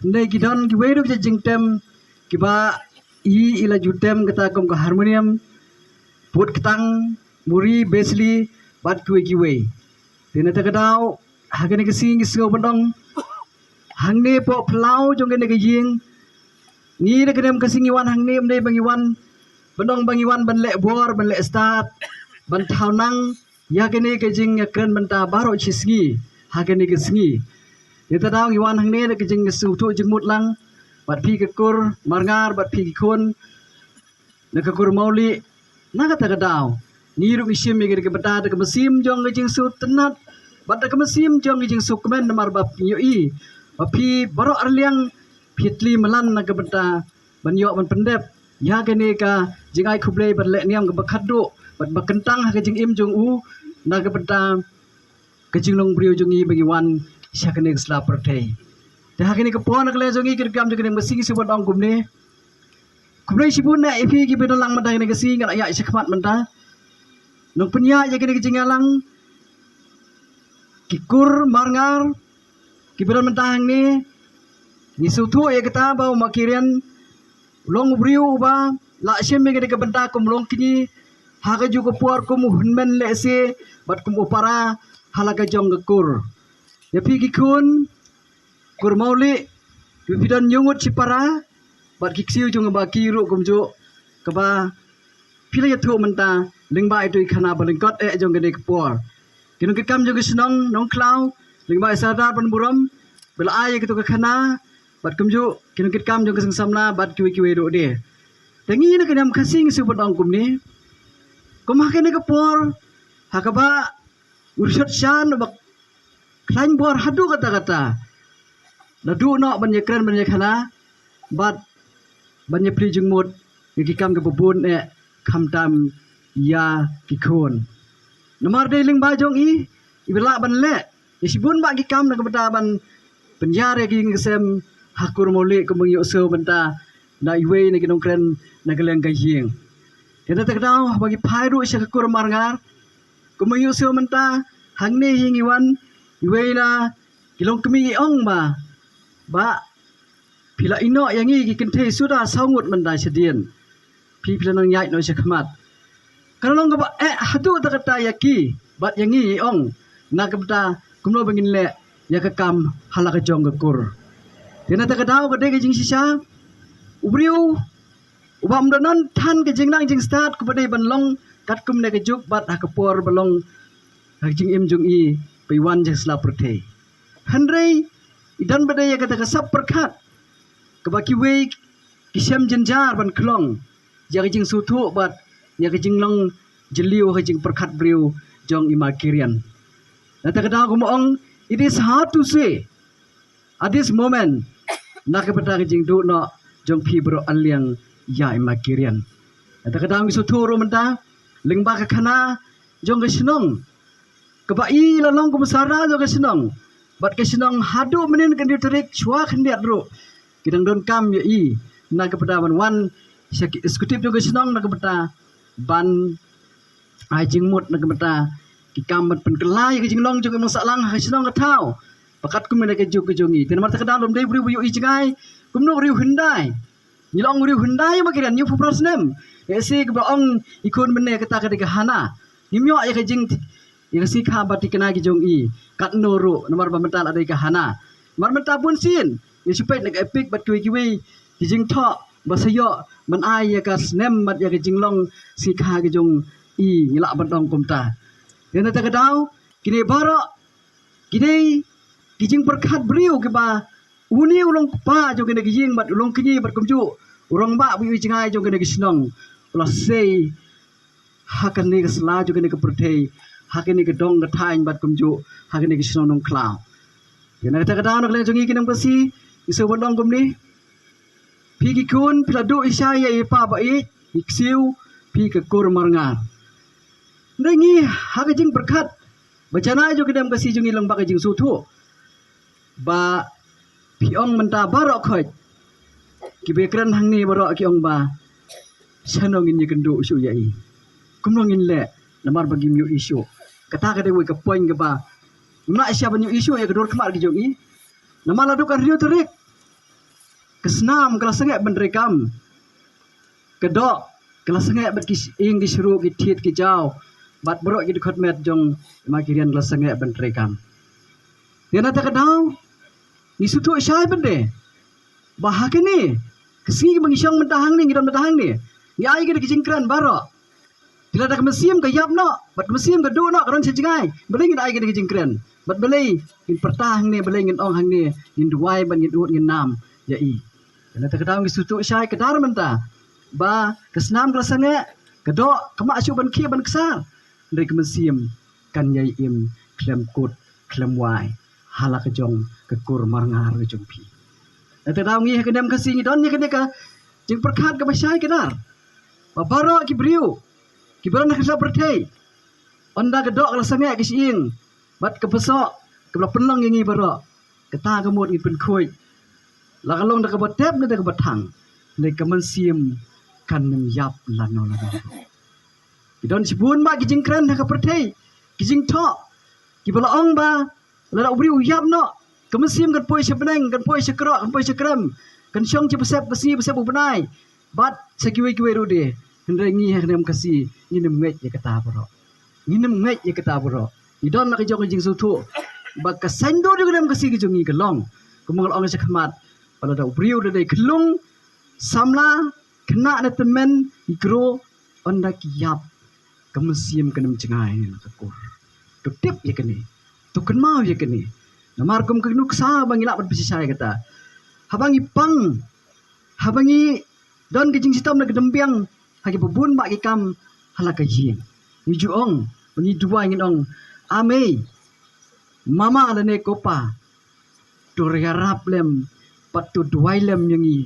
hynrei ki don kiwei ruh ki jingtem kiba i i la ju tem, kata kum ka harmonium, pud ktang, muri, besli, bad kiwei kiwei. Te na kata ka daw ha kane ka sngi ngi sngew ban ong hangne hapoh phyllaw jong kane ka ïing, ngi da ka niam Khasi ngi wan hangne ym dei ba ngi wan ban ong ba ngi wan ban leh bor, ban leh stad, ban thaw nang ïa kane ka jingïakren bynta baroh shi sngi ha kane ka sngi. Te na kata ka daw ngi wan hangne da ka jingsngewthuh jingmut lang Bad phi ka kur Marngar, bad phi ki khun na ka kur Mawlieh, na kata ka daw ngi ruh ngi shim ïa ka bynta da ka mynsiem jong ka jingsngewtynnat bad da ka mynsiem jong ka jingsngewkmen, namar ba phi ïohi ba phi baroh arliang phi tylli malan na ka bynta ban ïoh ban pyndep ïa kane ka jingai khublei bad leh niam kaba khatduh bad ba kyntang ha ka jingim jong u na ka bynta ka jinglong briew jong ngi ba ngi wan sha kane ka sla pyrthei. Te ha kane ka por na ka liang jong ngi, ki rukom jong kane ka sngi shu ban ong kumne. Khublei shibun ïa phi kiba don lang mynta kane ka sngi, nga la ïaid shakhmat mynta. Nongpynïaid ïa kane ka jingïalang, ki kur Marngar kiba don mynta hangne, ngi sngewthuh ïa kata ba u Makirian u long u briew uba la shim ïa kane ka bynta kum u longkñi ha kajuh ka por kum u hynmen lehse bad kum u para ha la ka jong ka kur. Ïa phi ki khun kur Mawlieh, phi don ñiewngud shipara bad ki ksiew jong ba ki ruh kumjuh, kaba phi la ïathuh mynta lyngba ito i khana ba lyngkot eh jong kane ka por. Ki nongkitkam jong ka shnong Nongkhlaw lyngba i Sardar Banburom ba la ai ïa kito ka khana, bad kumjuh ki nongkitkam jong ka seng samla bad kiwei kiwei ruh de. Te ngi na ka niam Khasi ngi shu ban ong kumne. Kum ha kane ka por ha kaba u Rishot Shan uba khlaiñ bor haduh katta katta, la duh noh ban ïakren ban ïakhana bad ban ïapli jingmut ïa ki kam kiba bun eh, khamtam ïa ki khun. Namar dei lyngba jong i iba lah ban leh ïa shibun bah ki kam na ka bynta ban pynïar ïa ka ïing ka sem ha kur Mawlieh kumba ngi ïohsngew mynta na iwei na ki nongkren na ka liang ka ïing. Te na kata ka daw haba ngi phai ruh sha ka kur Marngar, kumba ngi ïohsngew mynta hangne hi ngi wan, iwei na ki longkmie i ong ba, bah, phi la ïehnoh ïa ngi ki kynthei suda saw ngut mynta shadien. Phi, phi la nang ïaid noh shakhmat. Ka la long kaba eh haduh katta katta ïa ki bad ïa ngi i ong, na ka bynta kumno ba ngin leh ïa ka kam ha la ka jong ka kur. Te na kata ka daw ka dei ka jingshisha, u briew uba ym don than ka jingnang jingstad kaba dei ban long katkum ne ka juk bad ha ka por ba long ha ka jingim jong i ba i wan sha sla pyrthei. Hynrei i don ba dei ïa kata ka sap pyrkhat kaba kiwei ki shem jynjar ban khlong ïa ka jingsngewthuh bad ïa ka jinglong jylliew ha ka jingpyrkhat briew jong i Makirian. Na kata ka daw kumba ong, it is hard to say at this moment na ka bynta ka jingduh noh jong phi baroh arliang ïa i Makirian. Na kata ka daw ngi sngewthuh ruh mynta lyngba ka khana jong ka shnong, kaba i la long kum u sardar jong ka shnong bad ka shnong haduh mynhynnin ka hynriew tarik shuwa khyndiat ruh ki dang donkam ïa i na ka bynta ban wan sha ki executive jong ka shnong na ka bynta ban ai jingmut na ka bynta ki kam ban pynkylla ïa ka jinglong jong i mangsahlang ha ka shnong ka thaw ba katkum ïa ka juk ka jong i. Te namar kata ka daw lymdei u briew ba ïohi jngai kumno u riew hyndai. Ngi la ong u riew hyndai Makirian, hynñiewphew phra snem. Ïa shi kaba ong i khun mynne kata ka dei ka hana. Ngim ïoh ïa ka jing, ïa ka sngi kha bad thikna ki jong i katno ruh namar ba mynta la dei ka hana. Namar mynta bun sien ngi shu peit na ka EPIC bad kiwei kiwei ki jingthoh ba sa ïoh ban ai ïa ka snem bad ïa ka jinglong sngi kha ki jong i, ngi lah ban ong kumta. Te na kata ka daw kine baroh ki dei ki jingpyrkhat briew kiba une u long kpa jong kane ka ïing bad u long kñi bad kumjuh u rangbah ba ïohi jngai jong kane ka shnong u la sei ha kane ka sla jong kane ka pyrthei, ha kane ka dong ka thaiñ bad kumjuh ha kane ka shnong Nongkhlaw. Te na kata ka daw na ka liang jong ngi ki nong Khasi ngi sngewbha ban ong kumne. Phi ki khun phi la duh i shai ïa i pa ba ïeit, i ksiew, phi ka kur Marngar. Hynrei ngi ha ka jingpyrkhat ba janai jong ka niam Khasi jong ngi long ba ka jingsngewthuh ba phi ong mynta baroh khoit kiba kren hangne baroh ki ong ba shano ngin ïakynduh shuh ïa i, kumno ngin leh namar ba ngim ïohi shuh. Kata ka dei wei ka point kaba ngim lah shuh ban ïohi shuh ïa ka dur khmat ka jong i. Namar la duk ka hynriew tarik ka snam ka la sangeh ban treikam, ka doh ka la sangeh bad ki ing ki shru ki thied ki jaw bad baroh ki dkhot met jong i Makirian ka la sangeh ban treikam. Te na kata ka daw ngi sngewthuh shai bad de ba ha kane ka sngi ba ngi shong mynta hangne, ngi don mynta hangne, ngi ai kane ka jingkren baroh. Te lada ka mynsiem ka ïap noh bad ka mynsiem ka duh noh, ka don sha jngai, balei ngin ai kane ka jingkren? Bad balei ngin pyrta hangne, balei ngin ong hangne, ngin duwai bad ngin ud ngin nam ïa i? Kane te ka daw ngi sngewthuh shai kdar mynta ba ka snam ka la sangeh, ka doh ka mah shuh ban khih ban ksar. Hynrei ka mynsiem kan ïai im khlem kut khlem wai ha la ka jong ka kur marngar ka jong phi. Kane te ka daw ngi ha ka niam Khasi ngi don ïa kane ka jingpyrkhat kaba shai kdar ba baroh ki briew kiba don ha ka pyrthei, ynda ka doh ka la sangeh ka shyieng bad ka pyrsoh kaba la pynlong ïa ngi baroh, kata ka mut ngi pynkhuid, la ka long da kaba tep ne da kaba thang, ne ka mynsiem kan nym ïap lano lano. Ki don shibun ba ki jingkren ha ka pyrthei, ki jingthoh kiba la ong ba lada u briew u ïap noh, ka mynsiem kan poi sha bneng, kan poi sha kroh, kan poi sha krem, kan shong sha ba sep ka sngi ba sep u bnai, bad sha kiwei kiwei ruh de. Hynrei ngi ha ka niam Khasi ngin nym ngeit ïa kata baroh. Ngin nym ngeit ïa kata baroh. Ngi don la ka jong ka jingsngewthuh ba ka saiñdur jong ka niam Khasi ka jong ngi ka long, kumba nga la ong sha khmat, ba lada u briew da dei khyllung, samla, khynnah ne tymmen, ki kro, ynda ki ïap, ka mynsiem kan nym jngai na ka kur. To tip ïa kane, to kynmaw ïa kane. Namar kum ka nuksa ba ngi lah ban pynshai kata, haba ngi pang, haba ngi don ka jingshitom na ka dymbiang ha kiba bun bah ki kam ha la ka ïing, ngi ju ong, ba ngi duwai ngin ong, A Mei, Mama lane Ko Pa, to ïarap lem bad to duwai lem ïa ngi.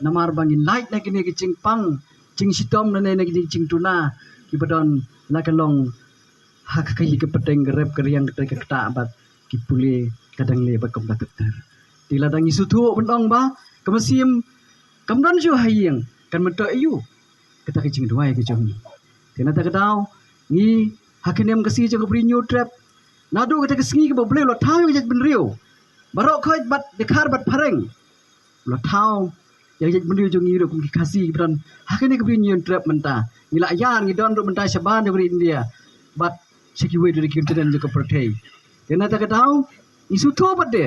Namar ba ngi lait na kine ki jingpang, jingshitom lane na kine ki jingduna kiba don la ka long ha ka khaïi ka pateng, ka rep ka riang, ka trei ka ktah bad ki pule ka dang leh bad kumta ter ter. Te lada ngi sngewthuh ban ong ba ka mynsiem kam don shuh ha ïing, kan myntoi aïu kata ka jingduwai ka jong ngi? Te na kata ka daw ngi ha ka niam Khasi jong ka Bri Hynñiewtrep, naduh kata ka sngi kaba U Blei u la thaw ïa ka jaitbynriew baroh khoit bad dkhar bad phareng, u la thaw ïa ka jaitbynriew jong ngi ruh kum ki Khasi kiba don ha kane ka Bri Hynñiewtrep mynta. Ngi la ïar, ngi don ruh mynta shabar jong ka ri India bad sha kiwei de ki continent jong ka pyrthei. Te na kata ka daw ngi sngewthuh pat de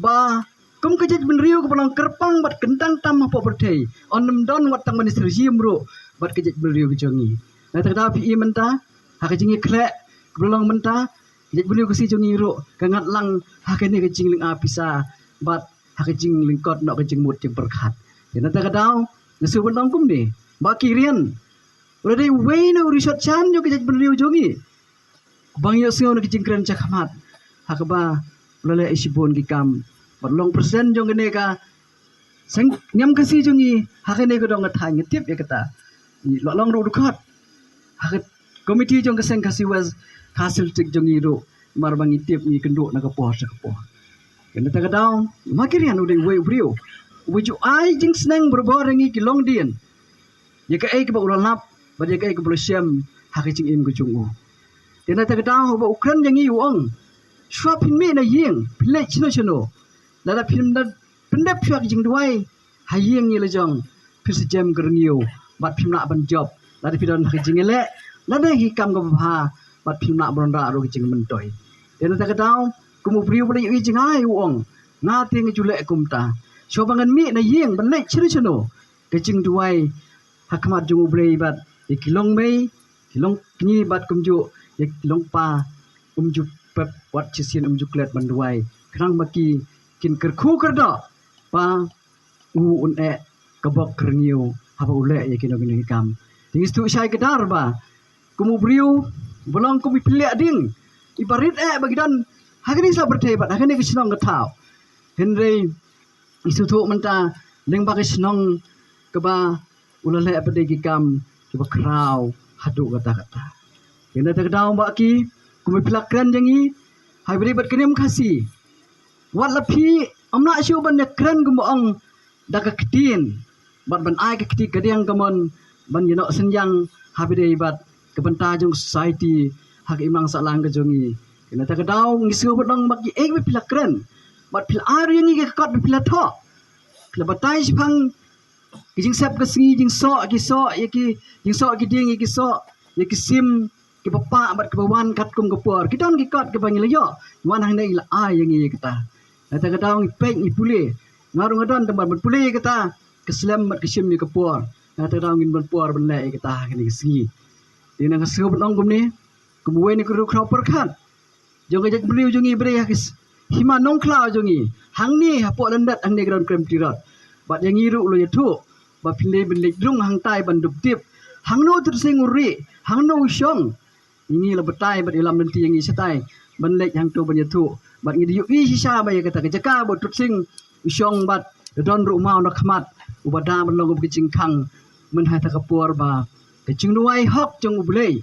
ba kum ka jaitbynriew kaba long kyrpang bad kyntang tam hapoh pyrthei, yn nym don wat tang ban ïasyriem ruh bad ka jaitbynriew ka jong ngi. Na kata ka daw phi i mynta ha ka jingïakhleh kaba long mynta, ka jaitbynriew Khasi jong ngi ruh ka ngat lang ha kane ka jinglynga pisa bad ha ka jinglyngkot noh ka jingmut jingpyrkhat. Te na kata ka daw nga sngewbha ban ong kumne, Bah Kiren, u la dei uwei na u rishot shan jong ka jaitbynriew jong ngi, ba ngi ïohsngew na ki jingkren sha khmat ha kaba u la leh shibun ki kam bad long president jong kane ka seng niam Khasi jong ngi ha kane ka dong ka thaiñ, nga tip ïa kata. Ngi la long ruh dkhot ha ka komiti jong ka seng Khasi West, Khasi Hills District jong ngi ruh, namar ba ngi tip, ngi kynduh na ka por sha ka por. Te na kata ka daw, Ma Kiren u dei uwei u briew uba ju ai jingsneng barabor ïa ngi ki longdien ïa kaei kaba u la lap bad ïa kaei kaba u la shem ha ka jingim ka jong u. Te na kata ka daw haba u kren ïa ngi u ong, shuwa phin mih na ïing phin leit shano shano, lada phim da pyndep shuwa ka jingduwai ha ïing ïa la jong, phin sa jem ka rngiew bad phim lah ban jop. Lada phi don ha ka jingïaleh lane ha ki kam kaba bha bad phim lah ban wanrah ruh ka jingmyntoi. Te na kata ka daw kum u briew ba la ïohi jngai u ong, nga te nga ju leh kumta. Shuwa ba ngan mih na ïing ban leit shano shano, ka jingduwai ha khmat jong U Blei bad ïa ki longmei, ki longkñi bad kumjuh ïa ki longpa, um ju pep wat shisien, um ju klet ban duwai, khnang ba ki kin kyrkhu kyrdoh ba u un eh ka bok ka rngiew haba u leh ïa kino kino ki kam. Te ngi sngewthuh shai kdar ba kum u briew ba long kum i pynleh ding, i barit eh ba ki don ha kane ka sla pyrthei bad ha kane ka shnong ka thaw. Hynrei ngi sngewthuh mynta lyngba ka shnong kaba u la leh pat de ki kam kiba khraw haduh katta katta. Te na kata ka daw Bah Ki, kumba phi la kren ïa ngi ha i ba dei bad ka niam Khasi, wat la phi ym lah shuh ban ïakren kumba ong da ka ktien bad ban ai ka kti kadiang kamon ban ïanoh synñiang ha ba dei bad ka bynta jong society ha ka imlang sahlang ka jong ngi. Te na kata ka daw ngi sngewbha ban ong ba kiei kiba phi la kren bad phi la ai ruh ïa ngi ka kot ba phi la thoh, phi la batai shaphang ki jingsep ka sngi, jingsoh ki soh ïa ki, jingsoh ki dieng ïa ki soh, ïa ki sim kiba pah bad kiba wan katkum ka por. Ki don ki kot kiba ngi la ïoh, ngi wan hangne ngi la ai ïa ngi ïa kata. Na kata ka daw ngi peit ngi pule, nga ruh nga don tang ban pule ïa kata ka slem bad ka shim ïa ka por. Na kata ka daw ngin don por ban leh ïa kata ha kane ka sngi. Te nga sngewbha ban ong kumne, kum uwei na ki riewkhraw pyrkhat jong ka jaitbynriew jong ngi ba dei ha ka hima Nongkhlaw jong ngi, hangne hapoh Lyndet hangne ka don Krem Tirot. Bad ïa ngi ruh la ïathuh ba phin dei ban leit rung hangtai ban dup tip hangno u Tutsing u rieh, hangno u shong. Ïa ngi la batai bad ïalam lynti ïa ngi shatai ban leit hangto ban ïathuh. Bad ngi da ïohi shisha ba ïa kata ka jaka ba u Tutsing u shong bad da don ruh u maw na khmat uba da ban long ka jingkhang mynta ha ka por ba ka jingduwai hok jong U Blei.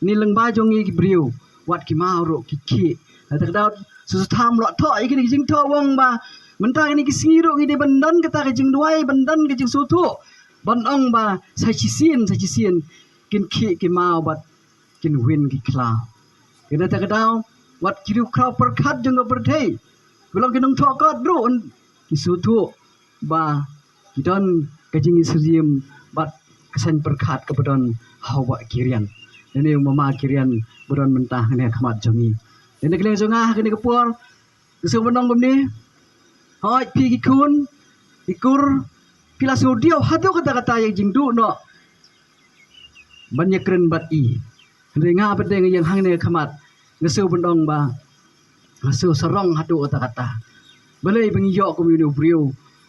Ngi lyngba jong ngi ki briew wat ki maw ruh ki khih. Kata ka daw Sutha um lah thoh ïa kine ki jingthoh, u ong ba mynta kine ki sngi ruh ngi dei ban don kata ka jingduwai, ban don ka jingsngewthuh, ban ong ba sa shisien sa shisien kin khih ki maw bad kin win ki khlaw. Kata ka daw wat ki riewkhraw pyrkhat jong ka pyrthei, ba long ki nongthoh kot ruh ki sngewthuh ba ki don ka jingsyriem bad ka saiñ pyrkhat kaba don ha u Bah Kirian. Lane u mama Kirian ba don mynta hangne ha khmat jong ngi. Lane ka liang jong nga ha kane ka por, nga sngewbha ban ong kumne. Hooid phi ki khun ki kur, phi la sngewdiaw haduh katta katta ïa ka jingduh noh ban ïakren bad i. Hynrei nga pat de nga ïeng hangne ha khmat, nga sngewbha ban ong ba nga sngew sarong haduh katta katta. Balei ba ngi ïoh kum une u briew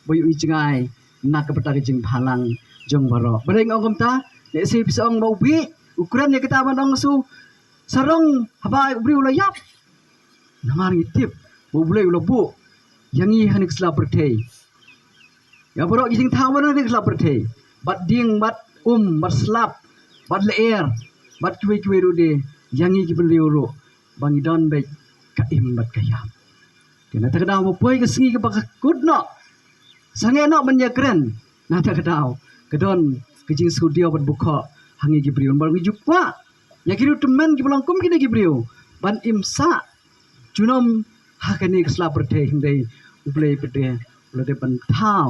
ba ïohi jngai na ka bynta ka jingbhalang jong baroh? Balei nga ong kumta? Lehse phi sa ong ba u bieit, u kren ïa kata ban ong sngew sarong haba u briew u la ïap. Namar ngi tip ba U Blei u la buh ïa ngi ha kane ka sla pyrthei ïa baroh ki jingthaw ba na ka sla pyrthei, bad dieng bad um bad slap bad lyer bad kiwei kiwei ruh de, ïa ngi ki briew ruh ba ngi don beit ka im bad ka ïap. Te na kata ka daw ba poi ka sngi kaba kut noh, sangeh noh ban ïakren, na kata ka daw ka don ka jingsngewdiaw bad bukhoh ha ngi ki briew. Namar ngi ju kwah ïa ki riewtymmen kiba long kum kine ki briew ban im sah junom ha kane ka sla pyrthei, hynrei U Blei pat de u la dep ban thaw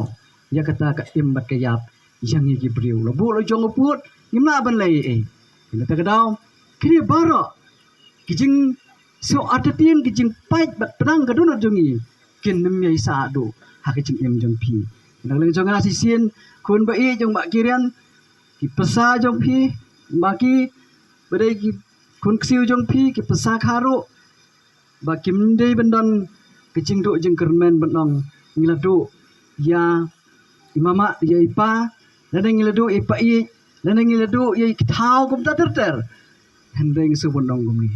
ïa kata ka im bad ka ïap ïa ngi ki briew. La buh la jong u pud, ngim lah ban leh ei ei. Te na kata ka daw kine baroh ki jingsngew artatien, ki jingpait bad pdeng ka dohnud jong ngi kin nym ïai sah duh ha ka jingim jong phi. Te na ka liang jong nga shisien, khun ba ïeit jong Bah Kirian, ki pyrsa jong phi, ba ki, ba dei ki khun ksiew jong phi, ki pyrsa kha ruh, ba kim dei ban don ka jingduh jingkyrmen ban ong ngi la duh ïa i mama ïa i pa, lane ngi la duh ïa i pa ïeit, lane ngi la duh ïa i kthaw kumta ter ter. Hynrei nga sngewbha ban ong kumne,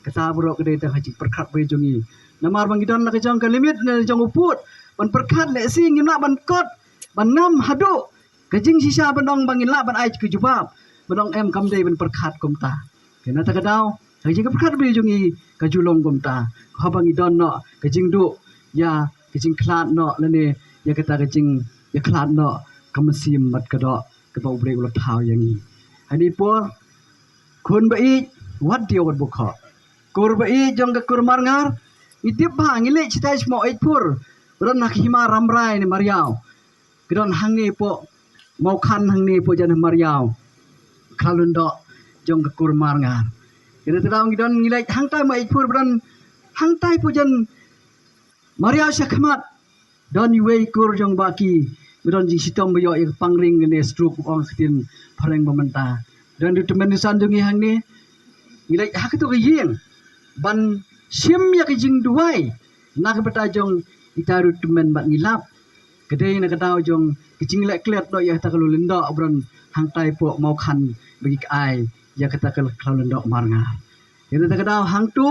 kata baroh ka dei tang ha jingpyrkhat briew jong ngi. Namar ba ngi don la ka jong ka limit ne jong u pud ban pyrkhat, lehse ngim lah ban kot ban ngam haduh ka jingshisha ban ong ba ngin lah ban ai ka jubab, ban ong em, kam dei ban pyrkhat kumta. Te na kata ka daw ka jingpyrkhat briew jong ngi ka ju long kumta, haba ngi don noh ka jingduh ïa ka jingkhlad noh lane ïa kata ka jing, ïa khlad noh ka mynsiem bad ka doh kaba U Blei u la thaw ïa ngi. Ha kane ka por, khun ba ïeit, wat diaw wat bukhoh. Kur ba ïeit jong ka kur Marngar, ngi tip ba ngi leit shatai sha Maweit Phur, ba don ha ka hima Rambrai ne Mariaw. Ka don hangne poh Mawkhan, hangne poh jan Mariaw, khlaw lyndoh jong ka kur Marngar. Te na kata ka daw ngi don, ngi leit hangtai Maweit Phur, ba don hangtai poh jan Mariaw sha khmat, don iwei i kur jong ba ki, ba don jingshitom ba ïoh ïa ka pangring ne stroke, ong ha ka ktien phareng ba mynta. Don riewtymmen riewsan jong ngi hangne. Ngi leit ha kato ka ïing ban shim ïa ka jingduwai na ka bynta jong ita riewtymmen bad ngi lap ka dei na ka daw jong ka jingleh klet noh ïa kata ka khlaw lyndoh ba don hangtai poh Mawkhan ba ki ai ïa kata ka khlaw lyndoh Marngar. Ïa kata ka daw hangto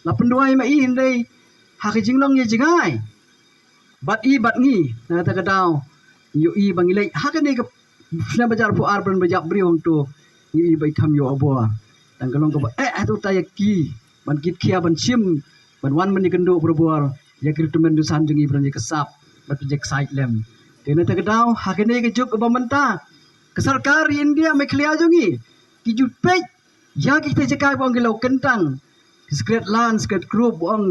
la pynduwai ma i, hynrei ha ka jinglong ïa jngai bad i bad ngi, na kata ka daw ngi ïohi ba ngi leit ha kane ka shnong Bajar Phuar, ban ba ïap briew hangto, ngi ïohi ba i kham ïoh bor. Tang ka long kaba eh hato ta ïa ki ban kit khia ban shim, ban wan ban ïakynduh barabor ïa ki riewtymmen riewsan jong ngi, ban ïa ka sap bad ïa ka sait lem. Te na kata ka daw ha kane ka juk kaba mynta, ka sorkar India Meghalaya jong ngi ki ju peit ïa kita ki jaka ba ong ki law kyntang, ki secret land, secret group ba ong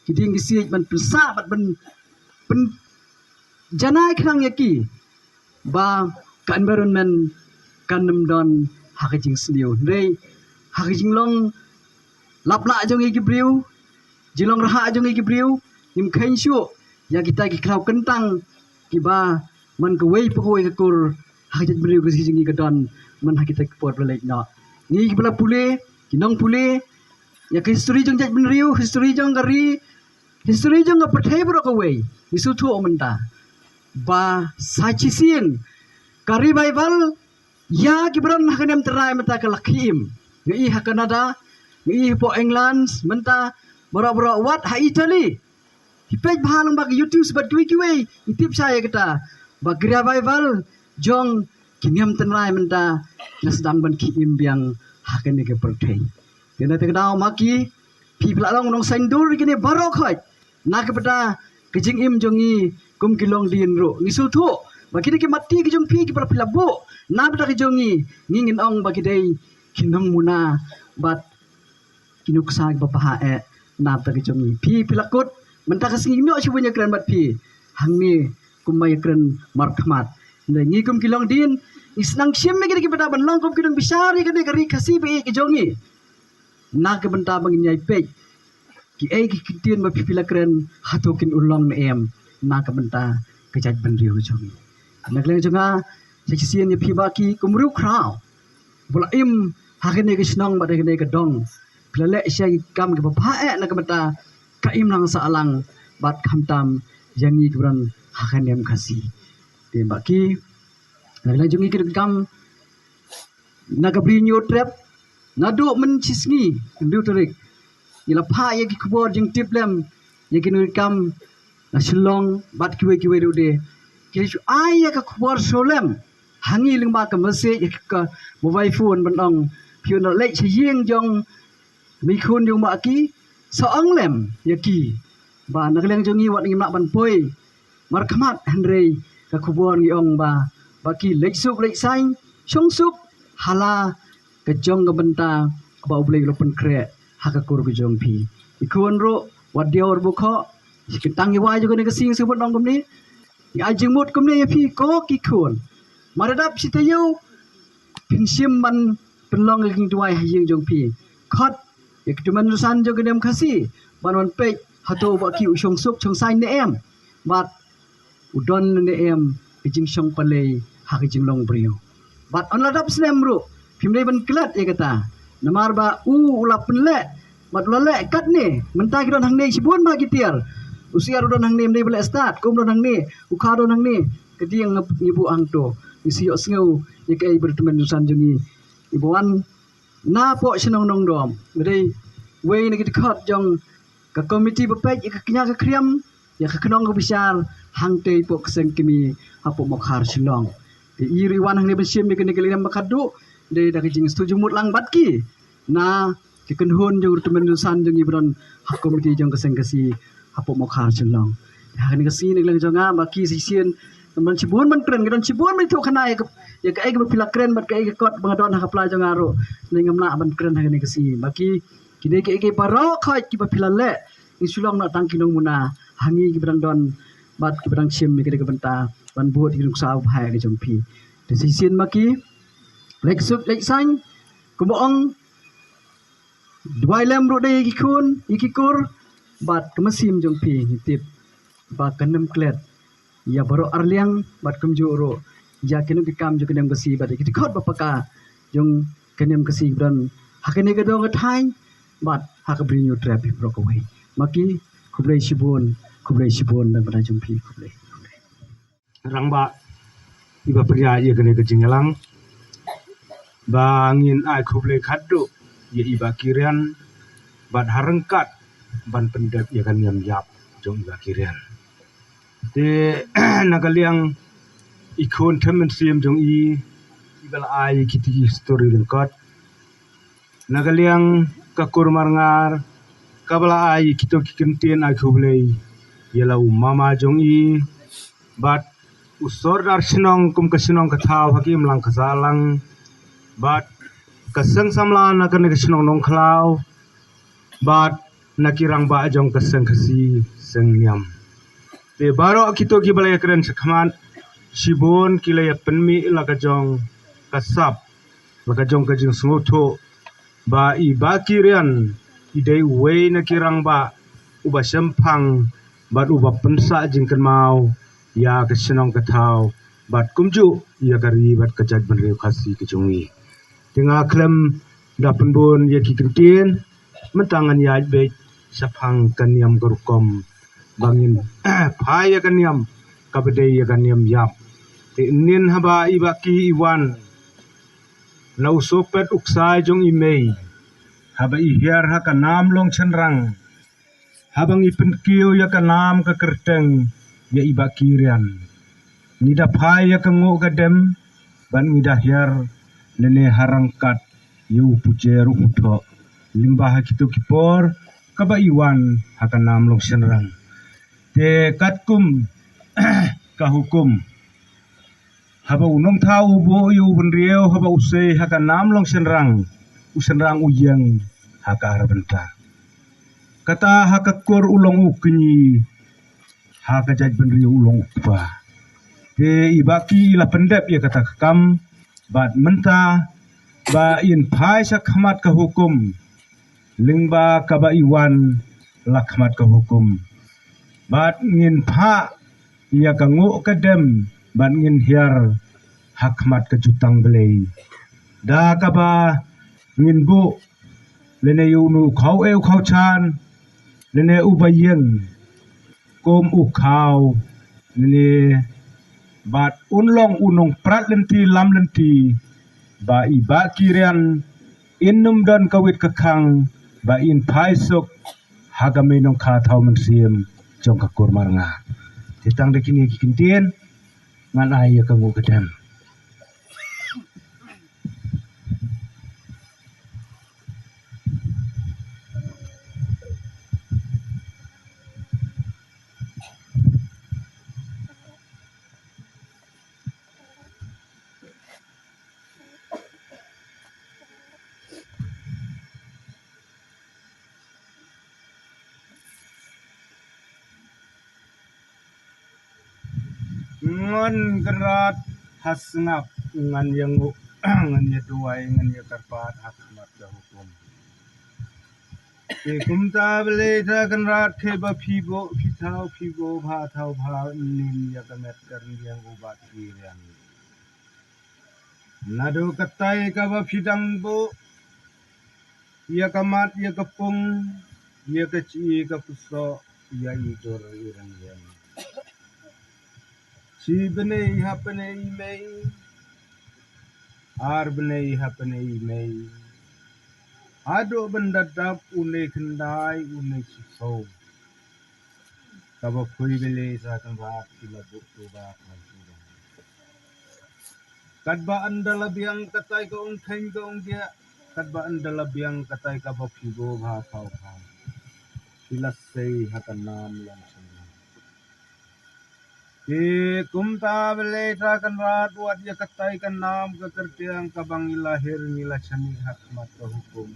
ki dieng ki siej, ban pynsah bad ban pyn janai khnang ïa ki ba ka environment kan nym don ha ka jingsniew. Hynrei ha ka jinglong lap lah jong ngi ki briew, jinglong rhah jong ngi ki briew, ngim kheiñ shuh ïa kita ki khlaw kyntang kiba man kawei pa kawei ka kur ha ka jaitbynriew ka sngi jong ngi ka don man ha kita ki por ba la leit noh. Ngi kiba la pule, ki nongpule, ïa ka history jong jaitbynriew, history jong ka ri, history jong ka pyrthei baroh kawei ngi sngewthuh mynta. Ba sa shisien ka revival ïa ki briew ha ka niam trai mynta ka la khie im. Nga i ha Canada, nga i hapoh England mynta, baroh baroh wat ha Italy. Ki peit bha lang ba ki YouTube bad kiwei kiwei, i tip sha ïa kata ba ka revival jong ki niam trai mynta ki la sdang ban khie im biang ha kane ka pyrthei. Te na kata ka daw ma ki, phi phi la long nongsaindur ïa kine baroh khoit na ka bynta ka jingim jong ngi kum ki longdien ruh. Ngi sngewthuh ba ki dei ki matti ki jong phi kiba phi la buh na ka bynta ka jong ngi. Ngi ngin ong ba ki dei ki nongmuna bad ki nuksa kiba bha eh na ka bynta ka jong ngi. Phi phi la kut mynta ka sngi, ngi ïoh shibun ïakren bad phi hangne kum ba ïakren markhmat. Ngi kum ki longdien ngi sdang shim ïa ki da ki bynta ban long kum ki nongbishar ïa kane ka ri Khasi ba ïeit ka jong ngi. Na ka bynta ba ngin ïai peit kiei ki kyntien ba phi phi la kren, hato kin urlong ne em na ka bynta ka jaitbynriew jong ngi. Na ka liang jong nga, sa shisien ïa phi ba ki kum riewkhraw ba la im ha kane ka shnong bad ha kane ka dong, phi la leh sha ki kam kiba bha eh na ka bynta ka imlang sahlang bad khamtam ïa ngi ki briew ha ka niam Khasi. Te ba ki, na ka liang jong ngi ki donkam na ka Bri Hynñiewtrep, naduh mynshisngi hynriew tarik ngi la phah ïa ki khubor jingtip lem ïa ki nongkam na Shillong bad kiwei kiwei ruh de. Ki la shu ai ïa ka khubor shuh lem ha ngi lyngba ka message ïa ka mobile phone ban ong, phi un leit sha ïing jong mei khun jong ba ki, sa ong lem ïa ki ba na ka liang jong ngi wat ngim lah ban poi markhmat, hynrei ka khubor ngi ong ba ba ki leit suk leit saiñ shong suk ha la ka jong ka bynta kaba U Blei u la pynkhreh ha ka kur ka jong phi. I khun ruh wat diaw ruh bukho, ki tang ïa wai jong kane ka sngi sngewbha ong kumne, ïa ai jingmut kumne ïa phi ko ki khun. Mar ïa dap shi taïew phin shim ban pynlong ïa ka jingduwai ha ïing jong phi. Khot ïa ka tymmen rusan jong ka niam Khasi ban wan peit hato ba ki u shong suk shong saiñ ne em bad u don ne em ka jingshong palei ha ka jinglong briew. Bad yn la dap snem ruh phim dei ban klet ïa kata, namar ba u u la pynleh bad u la leh katne. Mynta ki don hangne shibun bha ki tiar. U Siar u don hangne, ym dei ba leh stad, kum don hangne, u Kha don hangne. Ka dieng ngi buh hangto, ngi shu ïohsngew ïa kaei ba u tymmen rusan jong ngi iba wan napoh shnong Nongdom. Ba dei wei na ki dkhot jong ka komiti ba peit ïa ka kñia ka khriam, ïa ka khnong ka bishar hangtei poh ka seng kmie hapoh Mawkhar Shillong. Te i ruh i wan hangne ban shim ïa kane ka lyngngoh ba khatduh dei da ka jingsngewthuh jingmut lang bad ki na ki kynhun jong u tymmen rusan jong i ba don ha komiti jong ka seng Khasi hapoh Mawkhar Shillong. Ha kane ka sngi na ka liang jong nga ba ki shisien ban shibun ban kren, ki don shibun ban ïathuh khana ïa ka, ïa kaei kaba phi la kren bad kaei ka kot ba nga don ha ka pla jong nga ruh. Ngi ngam lah ban kren ha kane ka sngi ba ki, ki dei kaei kaei baroh khoit kiba phi la leh. Ngi shu long na tang ki nongmuna ha ngi kiba dang don bad kiba dang shim ïa ka dei ka bynta ban bud ïa ki nuksa ba bha ïa ka jong phi. Te shisien ma ki, leit suk leit saiñ, kumba ong, duwai lem ruh da ïa ki khun ïa ki kur bad ka mynsiem jong phi. Ngi tip ba kan ym klet ïa baroh arliang bad kumjuh ruh ïa ki nongkam jong ka niam Khasi bad ïa ki dkhot ba paka jong ka niam Khasi ba don ha kane ka dong ka thaiñ bad ha ka Bri Hynñiewtrep baroh kawei. Ma ki, khublei shibun, khublei shibun na ka bynta jong phi, khublei. Rangbah iba pynïaid ïa kane ka jingïalang, ba ngin ai khublei khatduh ïa i Bah Kiren bad ha ryngkat ban pyndep ïa ka niam ïap jong i Bah Kiren. Te na ka liang i khun them mynsiem jong i, iba la ai ïa kiti ki story lyngkot. Na ka liang ka kur Marngar kaba la ai ïa kito ki kyntien ai khublei ïa la u mama jong i bad u sordar shnong kum ka shnong ka thaw ha ki imlang ka sahlang bad ka seng samla na kane ka shnong Nongkhlaw bad na ki rangbah jong ka seng Khasi seng Niam. Te baroh kito kiba la ïakren shakhmat, shibun ki la ïa pynmih la ka jong ka sap, la ka jong ka jingsngewthuh ba i Bah Kiren i dei uwei na ki rangbah uba shemphang bad uba pynsah jingkynmaw ïa ka shnong ka thaw bad kumjuh ïa ka ri bad ka jaitbynriew Khasi ka jong i. Te nga khlem da pynbun ïa ki kyntien, mynta ngan ïaid beit shaphang ka niam ka rukom ba ngin phai ïa ka niam kaba dei ïa ka niam ïap. Te nin haba i Bah Ki i wan na u sohpet u ksai jong i mei, haba i hiar ha ka nam long shynrang, haba ngi pynkiew ïa ka nam ka kyrteng ïa i Bah Ki Rian, ngi da phai ïa ka nguh ka dem, bad ngi da hiar lane ha rangkat ïa u pujer u thoh lyngba ha kito ki por kaba i wan ha ka nam long shynrang. Te katkum ka hukum, haba u nongthaw u buh ïa u bynriew, haba u sei ha ka nam long shynrang, u shynrang u ïeng ha ka ar bynta. Kata ha ka kur u long u kñi, ha ka jaitbynriew u long u kpa. Te i Bah Ki i la pyndep ïa kata ka kam, bad mynta ba in phai sha khmat ka hukum, lyngba kaba i wan la khmat ka hukum, bad ngin phah ïa ka nguh ka dem, bad ngin hiar ha khmat ka jutang Blei, da kaba ngin buh lane ïa uno u khaw eh u khaw chan, lane uba ïeng kum u khaw, lane bad un long u nongprat lynti lam lynti, ba i Bah Ki Rian in ym don ka wit ka khang, ba in phai suk ha ka mei nongkha thaw mynsiem jong ka kur Marngar. Te tang da kine ki kyntien ngan ai ïa ka nguh ka dem. Ngan kynrad ha sngap, ngan ïanguh, ngan ïaduwai, ngan ïakyrpad ha khmat ka hukum. Te kumta Blei Trai Kynrad, khie ba phi buh, phi thaw, phi buh bha, thaw bha nin ïa ka met ka rynïeng u Bah Ki Rian. Naduh katai kaba phi dang buh ïa ka mat ïa ka pung, ïa ka chi ka pusoh, ïa i dur i rynïeng. Shi bnei ha bnei i mei, ar bnei ha bnei i mei, haduh ban da dap une khyndai une shisow. Kaba poi Blei Trai Kynrad ki la buh tuba kan tuba. Katba ynda la biang katai ka ong kheiñ ka ong giah, katba ynda la biang katai kaba phi buh bha thaw bha, ki la sei ha ka nam long shynrang. Te kumta Blei Trai Kynrad, wat ïa katai ka nam ka kyrteng kaba ngi la hiar ngi la shaniah ha khmat ka hukum,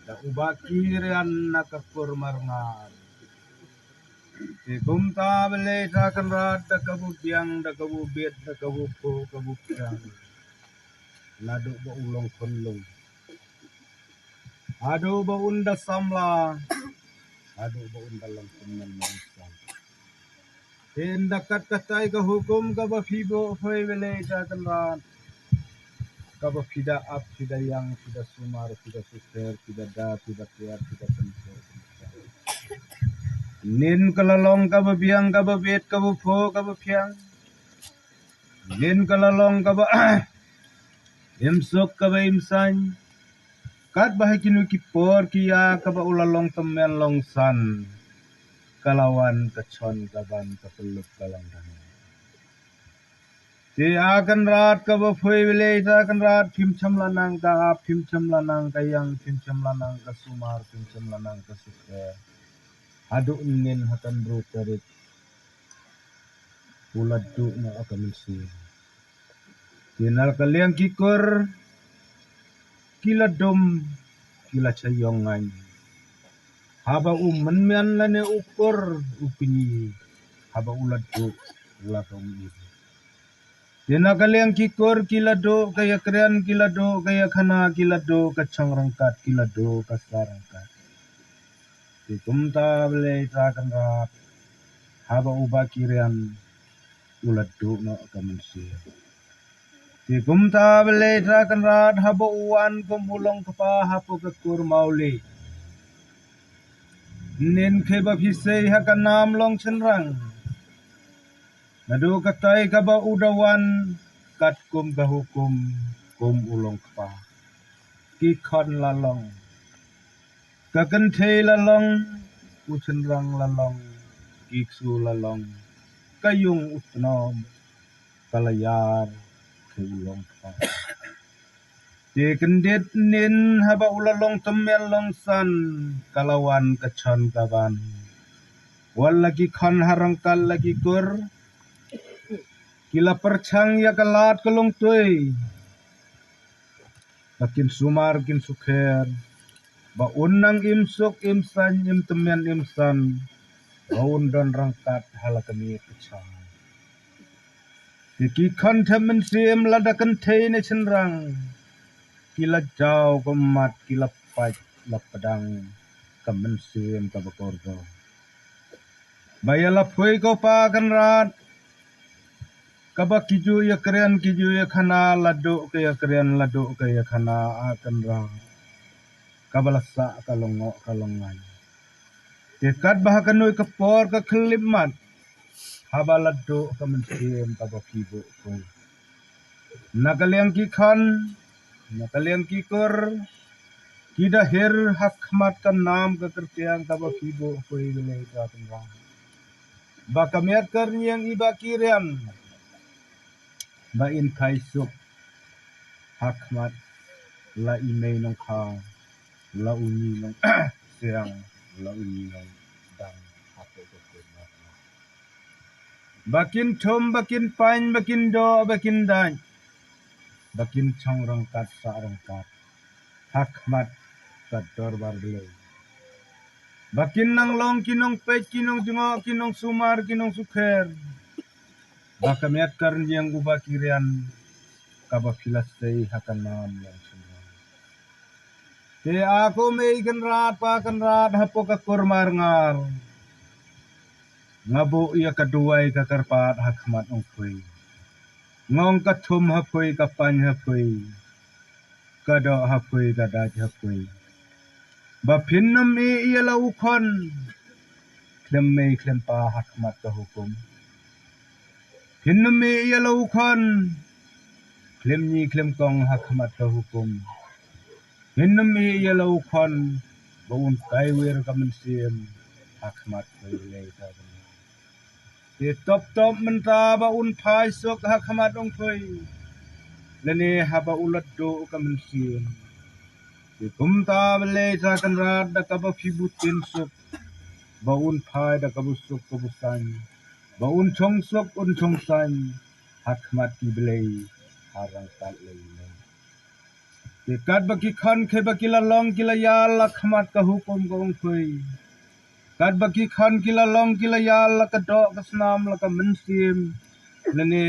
da u Bah Ki Rian na ka kur Marngar. Te kumta Blei Trai Kynrad, da kaba biang, da kaba bieit, da kaba phuh, kaba phiang, naduh ba u long khunlung, haduh ba un da samla, haduh ba un da long tymmen long san. Te ynda kat katai ka hukum kaba phi buh, poi Blei Trai Kynrad, kaba phi da ap, phi da ïang, phi da sumar, phi da sukher, phi da da, phi da kiar, phi da pynkur. Nin ka la long kaba biang, kaba bieit, kaba phuh, kaba phiang. Nin ka la long kaba im suk, kaba im saiñ. Katba ha kino ki por ki ïa kaba u la long tymmen long san, ka la wan ka chon ka ban ka pynlut ka long dang. Te a Kynrad kaba poi Blei Trai Kynrad, phim shym la nang ka ap, phim shym la nang ka ïang, phim shym la nang ka sumar, phim shym la nang ka sukher. Haduh ynnin ha ka hynriew tarik u la duh noh ka mynsiem. Te na ka liang ki kur ki la dum, ki la shah ïong ngaiñ. Haba u mynmian lane u kur u kñi, haba u la duh, la ka um im. Te na ka liang ki kur ki la duh ka ïakren, ki la duh ka ïakhana, ki la duh ka chong ryngkat, ki la duh ka sa ryngkat. Te kumta Blei Trai Kynrad, haba u Bah Ki Rian u la duh noh ka mynsiem. Te kumta Blei Trai Kynrad, haba u wan kum u long kpa hapoh ka kur Mawlieh, nin khie ba phi sei ha ka nam long shynrang, Naduh katai kaba u da wan katkum ka hukum kum u long kpa. Ki khon la long, ka kynthei la long, u chynrang la long, ki ksu la long, ka ïung u tnom, ka la ïar, ka u long kpa. Te kyndit nin haba u la long tymmen long san, ka la wan ka chon ka ban. Wat la ki khon ha ryngkat la ki kur, ki la pyrshang ïa ka lad ka long tui. Ba kin sumar kin sukher, ba un nang im suk im san, im tymmen im san, ba un don ryngkat ha la ka miet ka chang. Te ki khon thep mynsiem lada kynthei ne chynrang, ki la jaw ka mat, ki la pait la pdang ka mynsiem kaba kordor. Ba ïa la phui ko pa Kynrad, kaba ki ju ïa kren ki ju ïa khana, la duh ka ïa kren la duh ka ïa khana, a Kynrad. Kaba la sah ka long ngoh ka long ngai. Te katba ha kano ka por ka khyllipmat, haba la duh ka mynsiem kaba phi buh phi. Na ka liang ki khon, na ka liang ki kur, ki da hir ha khmat ka nam ka kyrtiang kaba phi buh phi, Blei Trai Kynrad. Ba ka miat ka rynïeng i Bah Kirian, ba in phai suk ha khmat la i mei nongkha, la u ngi nongsiang, la u ngi nongdang, ha ka ka kur ma. Ba kin thum, ba kin paiñ, ba kin doh, ba kin dait, ba kin chong ryngkat sah ryngkat ha khmat ka dorbar Blei. Ba kin nang long ki nongpeit, ki nongjngoh, ki nongsumar, ki nongsukher. Ba ka miat ka rynïeng u Bah Kirian, kaba phi la sei ha ka nam long chynrang. Te a ko mei Kynrad pa Kynrad, hapoh ka kur Marngar, nga buh ïa ka duwai ka kyrpad ha khmat ong phui. Nga ong ka thum ha phui, ka paiñ ha phui, ka doh ha phui, ka dait ha phui. Ba phin nym ïeh ïa la u khon khlem mei khlem pa ha khmat ka hukum. Phin nym ïeh ïa la u khon khlem ñi khlem kong ha khmat ka hukum. Phin nym ïeh ïa la u khon ba un kai wir ka mynsiem ha khmat ka Blei ka Kynrad. Te top top mynta ba un phai suk ha khmat ong phui, lane haba u la duh ka mynsiem. Te kumta Blei Trai Kynrad, da kaba phi buh tin suk, ba un phai da ka busuk ka busaiñ, ba un chong suk un chong saiñ ha khmat ki blei ha ryngkat lei lei. Te katba ki khon khie ba ki la long ki la ïal la khmat ka hukum ka ong phui. Katba ki khon ki la long ki la ïal la ka doh ka snam la ka mynsiem, lane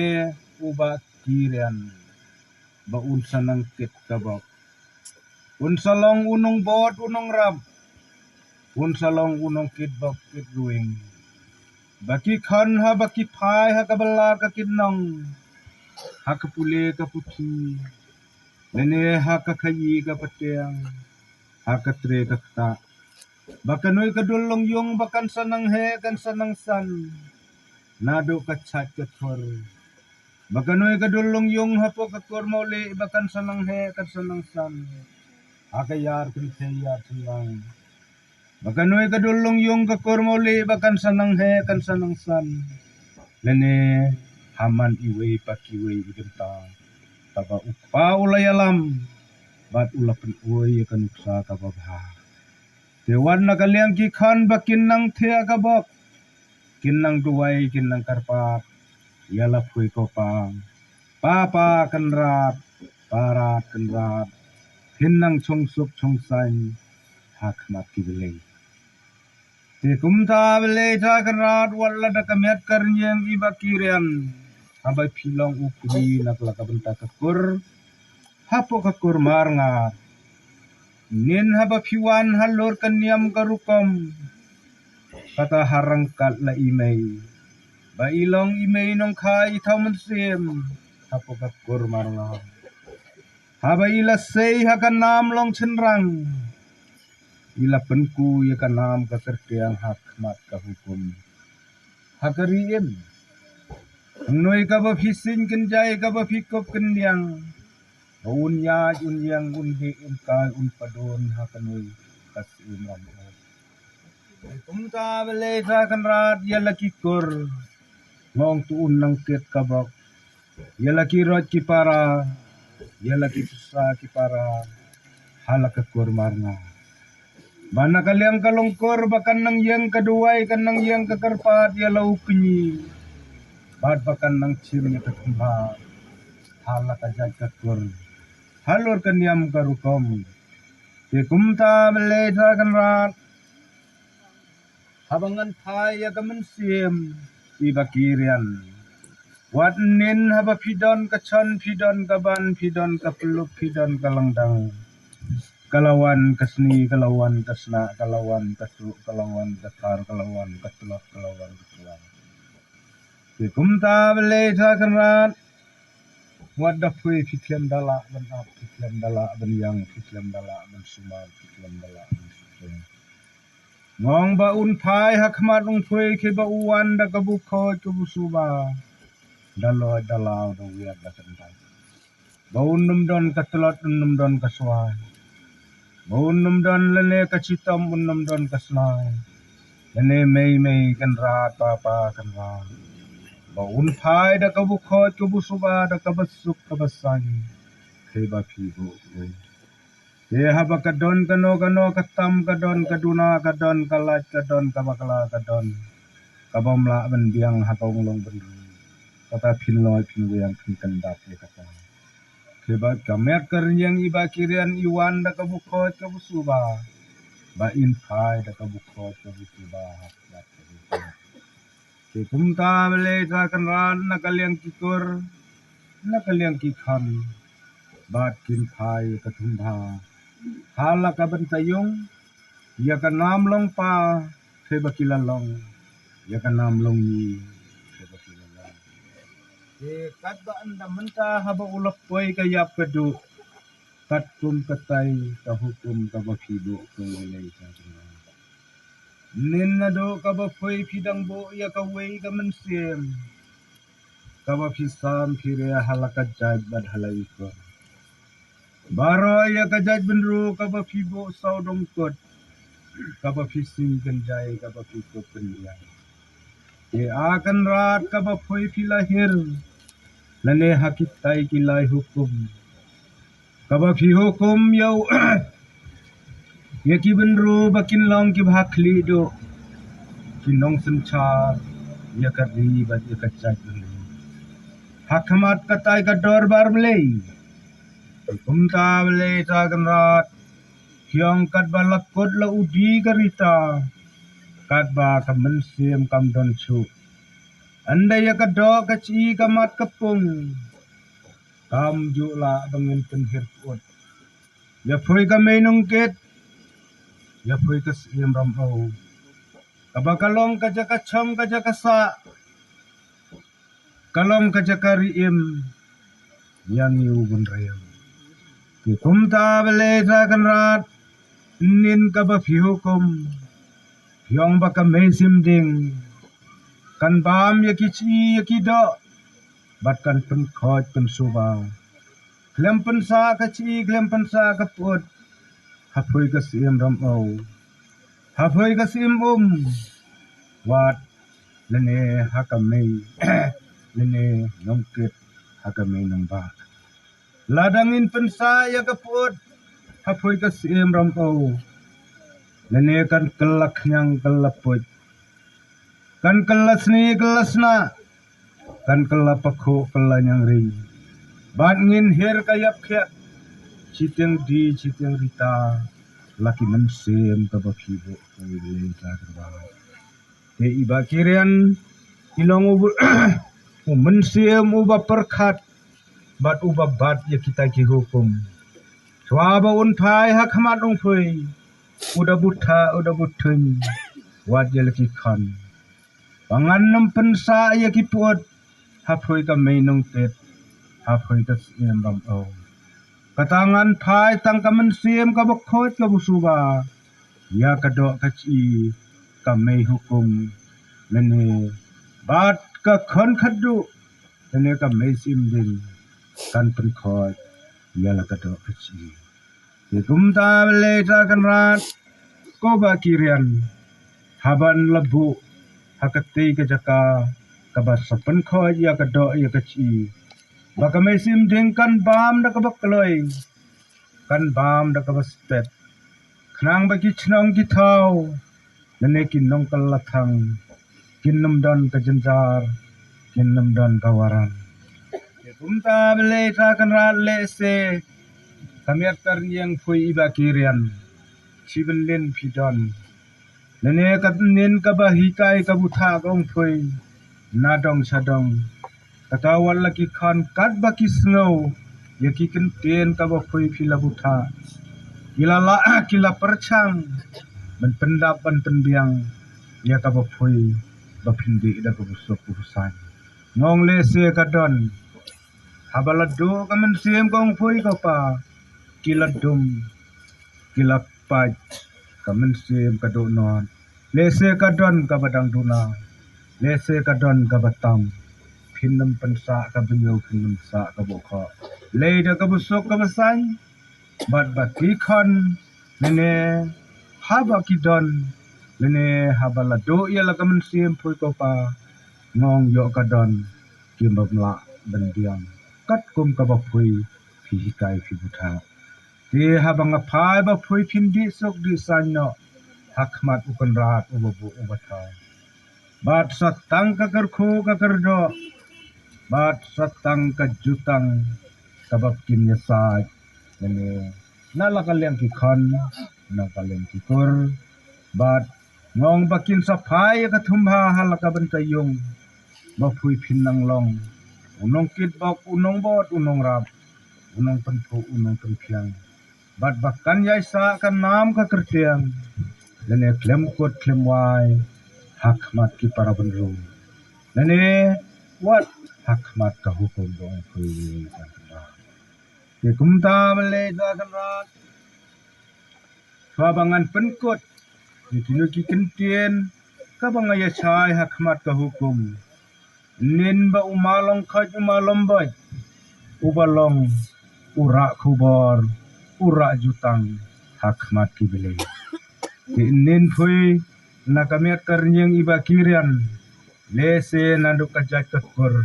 u Bah Kirian, ba un sa nang kit ka bok. Un sa long u nongbud u nongrap. Un sa long u nongkit bok kit ruing. Ba ki khon haba ki phai ha ka bylla ka kit nong, ha ka pule ka puthi, lane ha ka khaïi ka pateng, ha ka tre ka ktah, ba kano ka dul long ïung ba kan sa nang heh kan sa nang san, naduh ka chait ka thor. Ba kano ka dul long ïung hapoh ka kur Mawlieh ba kan sa nang heh kan sa nang san, ha ka ïar kynthei ïar chynrang. Ba kano ka dul long ïung ka kur Mawlieh ba kan sa nang heh kan sa nang san, lane ha man iwei pa kiwei i bynta, kaba u kpa u la ïalam bad u la pynoi ïa ka nuksa kaba bha. Te wat na ka liang ki khon ba kin nang thiah ka bok, kin nang duwai kin nang kyrpad ïa la phui ko pa, pa pa Kynrad, pa Rad Kynrad, phin nang chong suk chong saiñ ha khmat ki blei. Te kumta Blei Trai Kynrad, wat la da ka miat ka rynïeng i Bah Kirian, haba phi long u kri na ka la ka bynta ka kur, hapoh ka kur Marngar. Nin haba phi wan halor ka niam ka rukom, kata ha ryngkat la i mei, ba i long i mei nongkha i thaw mynsiem hapoh ka kur Marngar. Haba i la sei ha ka nam long chynrang, i la pynku ïa ka nam ka kyrteng ha khmat ka hukum. Ha ka ri im, Nui kaba phi sing kynjai kaba phi kup kyndiang. Ba un ïaid un ïeng un dih un kai un padon ha ka nui ka Syiem Ramoh. Kumta balei Trai Kynrad ïa la ki kur. Ngong tu un nang kit ka bok. Ïa la ki rot ki para. Ïa la ki pisa ki para. Ha la ka kur mar nga. Ba na ka liang ka longkur ba kan nang ïeng ka duwai kan nang ïeng ka kyrpad ïa la u kñi. Bad ba kan nang chim ïa ka thumba. Ha la ka jait ka kur. Halor ka niam ka rukom. Te kumta balei Trai Kynrad. Haba ngan phai ïa ka mynsiem. Iba ki rian. Wat nin haba phi don ka chon phi don ka ban phi don ka pyllup phi don ka langdang. Ka la wan ka sni ka la wan ka sna ka la wan ka suk ka la wan ka thar ka la wan ka tlot ka la wan ka tlot. Te kumta balei Trai Kynrad. Wat da phi phi khlem da lah ban ap phi khlem da lah ban ïang phi khlem da lah ban sumar phi khlem da lah ban sumar. Ngong ba un phai ha khmat ung phui ki ba u wan da ka bu khoj ka bu suba. Da loj da law da wiat da kynta. Ba un num don ka tlot un num don ka swai. Ba un num don lane ka chitom un num don ka snai. Lane mei mei kan rat pa pa kan rat. Ba un phai da ka bu khoj ka bu suba da ka ba suk ka ba sang. Khe ba phi bu. Te haba ka don kano kano ka tam ka don ka duna ka don ka lait ka don ka bakla ka don. Ka bym lah ban biang ha ka ung long ban ru. Kata phin loi phin wiang phin kyndat ïa kata. Te ba ka met ka rynïeng iba ki rian i wan da ka bu khoj ka bu suba. Ba in phai da ka bu khoj ka bu suba ha ka jat ka bu khoj. Te kumta balei Trai Kynrad na ka liang ki kur na ka liang ki khon. Bad kin phai ka thumba. Ha la ka bynta yung ïa ka nam long pa. Te ba ki la long ïa ka nam long ni. Te ba ki la long. Te kat ba ynda mynta haba u la poi ka ïap ka duh. Kat kum ka tai ka hukum ka ba phi duh ka lei ka. Nin naduh ka ba poi phi dang buh ïa ka wei ka mynsiem. Ka ba phi sam phi re ha la ka jait bad ha la ikor. Baroh ïa ka jait bynru ka ba phi buh saw dong kot. Ka ba phi sing kynjai ka ba phi kup kyndiang. Te a Kynrad ka ba poi phi la hir. Lane ha ki tai ki lai hukum. Ka ba phi hukum ïa u ïa ki bynru ba kin long ki ba ha khlieh duh. Ki nong synshar ïa ka ri bad ïa ka jait bynru. Ha khmat ka tai ka dorbar Blei. Kumta Blei Trai Kynrad. Ki ong katba la kut la u die ka rita. Katba ka mynsiem kam don shuh. Ynda ïa ka doh ka chi ka mat ka pung. Kam ju lah ba ngin pynhir put. Ïa phui ka mei nongkit. Ïa phui ka Syiem Ramew. Kaba ka long ka jaka chong ka jaka sah. Ka long ka jaka ri im. Ïa ngi u bynriew. Ki kumta Blei Trai Kynrad. Nin kaba phi hukum. Phi ong ba ka mei sim ding. Kan bam ïa ki chi ïa ki doh. Bad kan pynkhoj pynsuba. Khlem pynsah ka chi khlem pynsah ka put. Ha phui ka Syiem Ramew. Ha phui ka Syiem Um. Wat lane ha ka mei lane nongkit ha ka mei nongbah. Lada ngin pynsah ïa ka put ha phui ka Syiem Ramew. Lane kan kylla khñiang kylla puit. Kan kylla sni kylla snah. Kan kylla pakhuh kylla ñiangring. Bad ngin hir ka ïap khiah. Chitiang die chitiang rita. La ki mynsiem kaba phi buh ka ïa ka ba. Te iba ki rian ki long u u mynsiem uba pyrkhat bad uba bat ïa kita ki hukum. Chwa ba un phai ha khmat ung phui. U da butha u da buthuñ. Wat ïa la ki khan. Ba ngan nym pynsah ïa ki put. Ha phui ka mei nongkit. Ha phui ka Syiem Ramew. Kata ngan phai tang ka mynsiem kaba khot kaba suba. Ïa ka doh ka chi ka mei hukum. Lane bad ka khon khadduh. Lane ka mynsiem ding kan pynkhoit ïa la ka doh ka jhi. Te kumta Blei Trai Kynrad, ko Bah Kirian, haban la buh ha katei ka jaka kaba sa pynkhoit ïa ka doh ïa ka jhi, ba ka mynsiem ding kan bam da kaba kloi, kan bam da kaba stet, khnang ba ki chnong ki thaw lane ki nongkylla thang kin nym don ka jynjar, kin nym don ka waran. Te kumta Blei Trai Kynrad, lehse ka miat ka rynïeng phi i Bah Kirian, shi bynlin phi don, lane ka nin kaba hikai ka buthah ka ong phi na dong sha dong. Kata wat la ki khon katba ki sngew ïa ki kyntien kaba phi phi la buthah, ki la lah ki la pyrshang ban pyndap ban pynbiang ïa kaba phi, ba phin dih da kaba suk kaba saiñ. Nga ong lehse ka don, haba la duh ka mynsiem ka ong phi ko Pa, ki la dum, ki la pait, ka mynsiem ka dohnud. Lehse ka don kaba dang duna, lehse ka don kaba tam. Phin nym pynsah ka bynñiew, phin nym sah ka bohkhoh, lei da kaba suk kaba saiñ. Bad ba ki khon lane haba ki don, lane haba la duh ïa la ka mynsiem phi ko Pa, nga ong ïoh ka don ki bym lah ban biang katkum kaba phi phi hikai phi buthah. Te haba nga phai ba phi phin dih suk dih saiñ noh ha khmat U Kynrad uba buh uba thaw, bad sa tang ka kyrkhu ka kyrdoh, bad sa tang ka jutang kaba kin ïasaid, lane na la ka liang ki khon, na ka liang ki kur, bad nga ong ba kin sa phai ïa ka thumbha ha la ka bynta ïung, ba phi phin nang long u nongkitbok, u nongbud, u nongrap, u nongpynphuh, u nongpynphiang, bad ba kan ïaisah ka nam ka kyrteng, lane khlem kut khlem wai ha khmat ki para bynriew, lane wat ha khmat ka hukum ba ong phi. Te kumta Blei Trai Kynrad, shuwa ba ngan pynkut ïa kino ki kyntien kaba nga ïa shai ha khmat ka hukum, nin ba u Malongkhoj u Malomboit uba long u rah khubor, u rah jutang ha khmat ki Blei. Te nin phi na ka miat ka rynïeng i Bah Kirian, lehse naduh ka jait ka kur,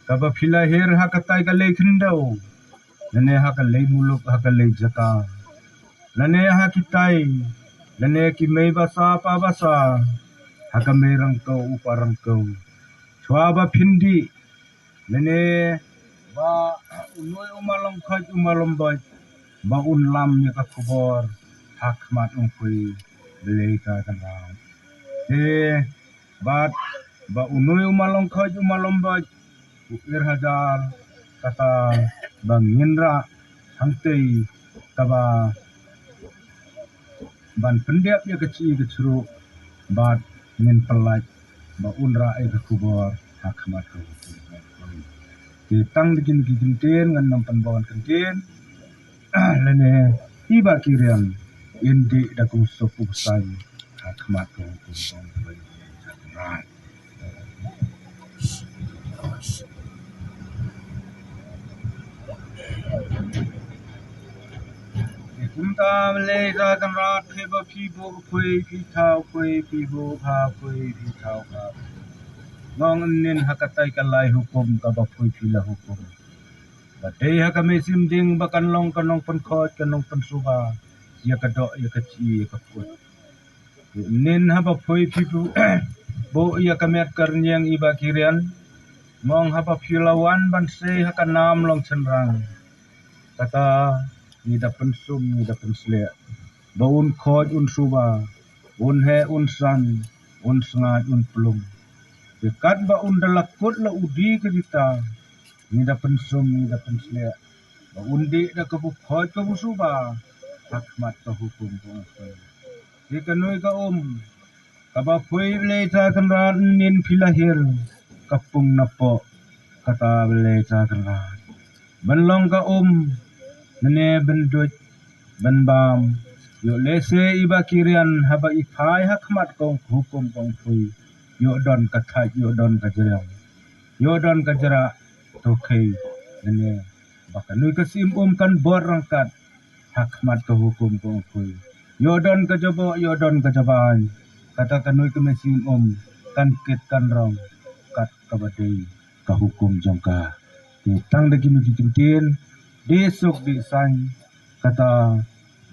kaba phi la hiar ha katai ka lei khyndew, lane ha ka lei muluk, ha ka lei jaka, lane ha kitai, lane ki mei basa pa basa, ha ka mei ryngkew u pa ryngkew, shuwa ba phin dih, lane ba u nuh u Malongkhoj u Malomboit ba un lam ïa ka khubor ha khmat ong phi, Blei Trai Kynrad. Te bad ba u nuh u Malongkhoj u Malomboit u ir hajar kata ba ngin rah hangtei kaba ban pyndep ïa ka jhi ka jhru, bad ngin pyllait ba un rah ïa ka khubor ha khmat ka hukum. Te tang da kine ki kyntien ngan nym pynbun kyntien, lane i Bah Kirian, in dih da kaba suk kaba saiñ ha khmat ka hukum. Kumta Blei Trai Kynrad, phi ba phi buh phi, phi thaw phi, phi buh pha phi, phi thaw pha phi. Nga ong nin ha katai ka lai hukum kaba phi phi la hukum, ba dei ha ka mynsiem ding ba kan long ka nongpynkhot ka nongpynsuba ïa ka doh ïa ka jhi ïa ka kut. Nin haba phi phi buh ïa ka miat ka rynïeng i Bah Kirian, nga ong haba phi la wan ban sei ha ka nam long shynrang, kata ngi da pynsum ngi da pynsleh ba un khot un suba, un heh un san, un sngaid un plung. Te katba un da la kut la u die ka rta, ngi da pynsum ngi da pynsleh ba un dih da kaba khot kaba suba ha khmat ka hukum ka ong phi. Te kano ka um kaba phi Blei Trai Kynrad, nin phi la hiar ka pung na poh, kata Blei Trai Kynrad, ban long ka um, lane ban duh ban bam. Ïoh lehse i Bah Kirian haba i phai ha khmat ka hukum ka ong phi, ïoh don ka thait ïoh don ka jriaw. Ïoh don ka jrah, to khie, lane ba kano ka syiem um kan bor ryngkat ha khmat ka hukum ka ong khuid. Ïoh don ka jaboh, ïoh don ka jaban, kata kano ka mynsiem um kan kit kan rong kat kaba dei ka hukum jong ka. Te tang da kino ki kyntien, dei suk dei saiñ, kata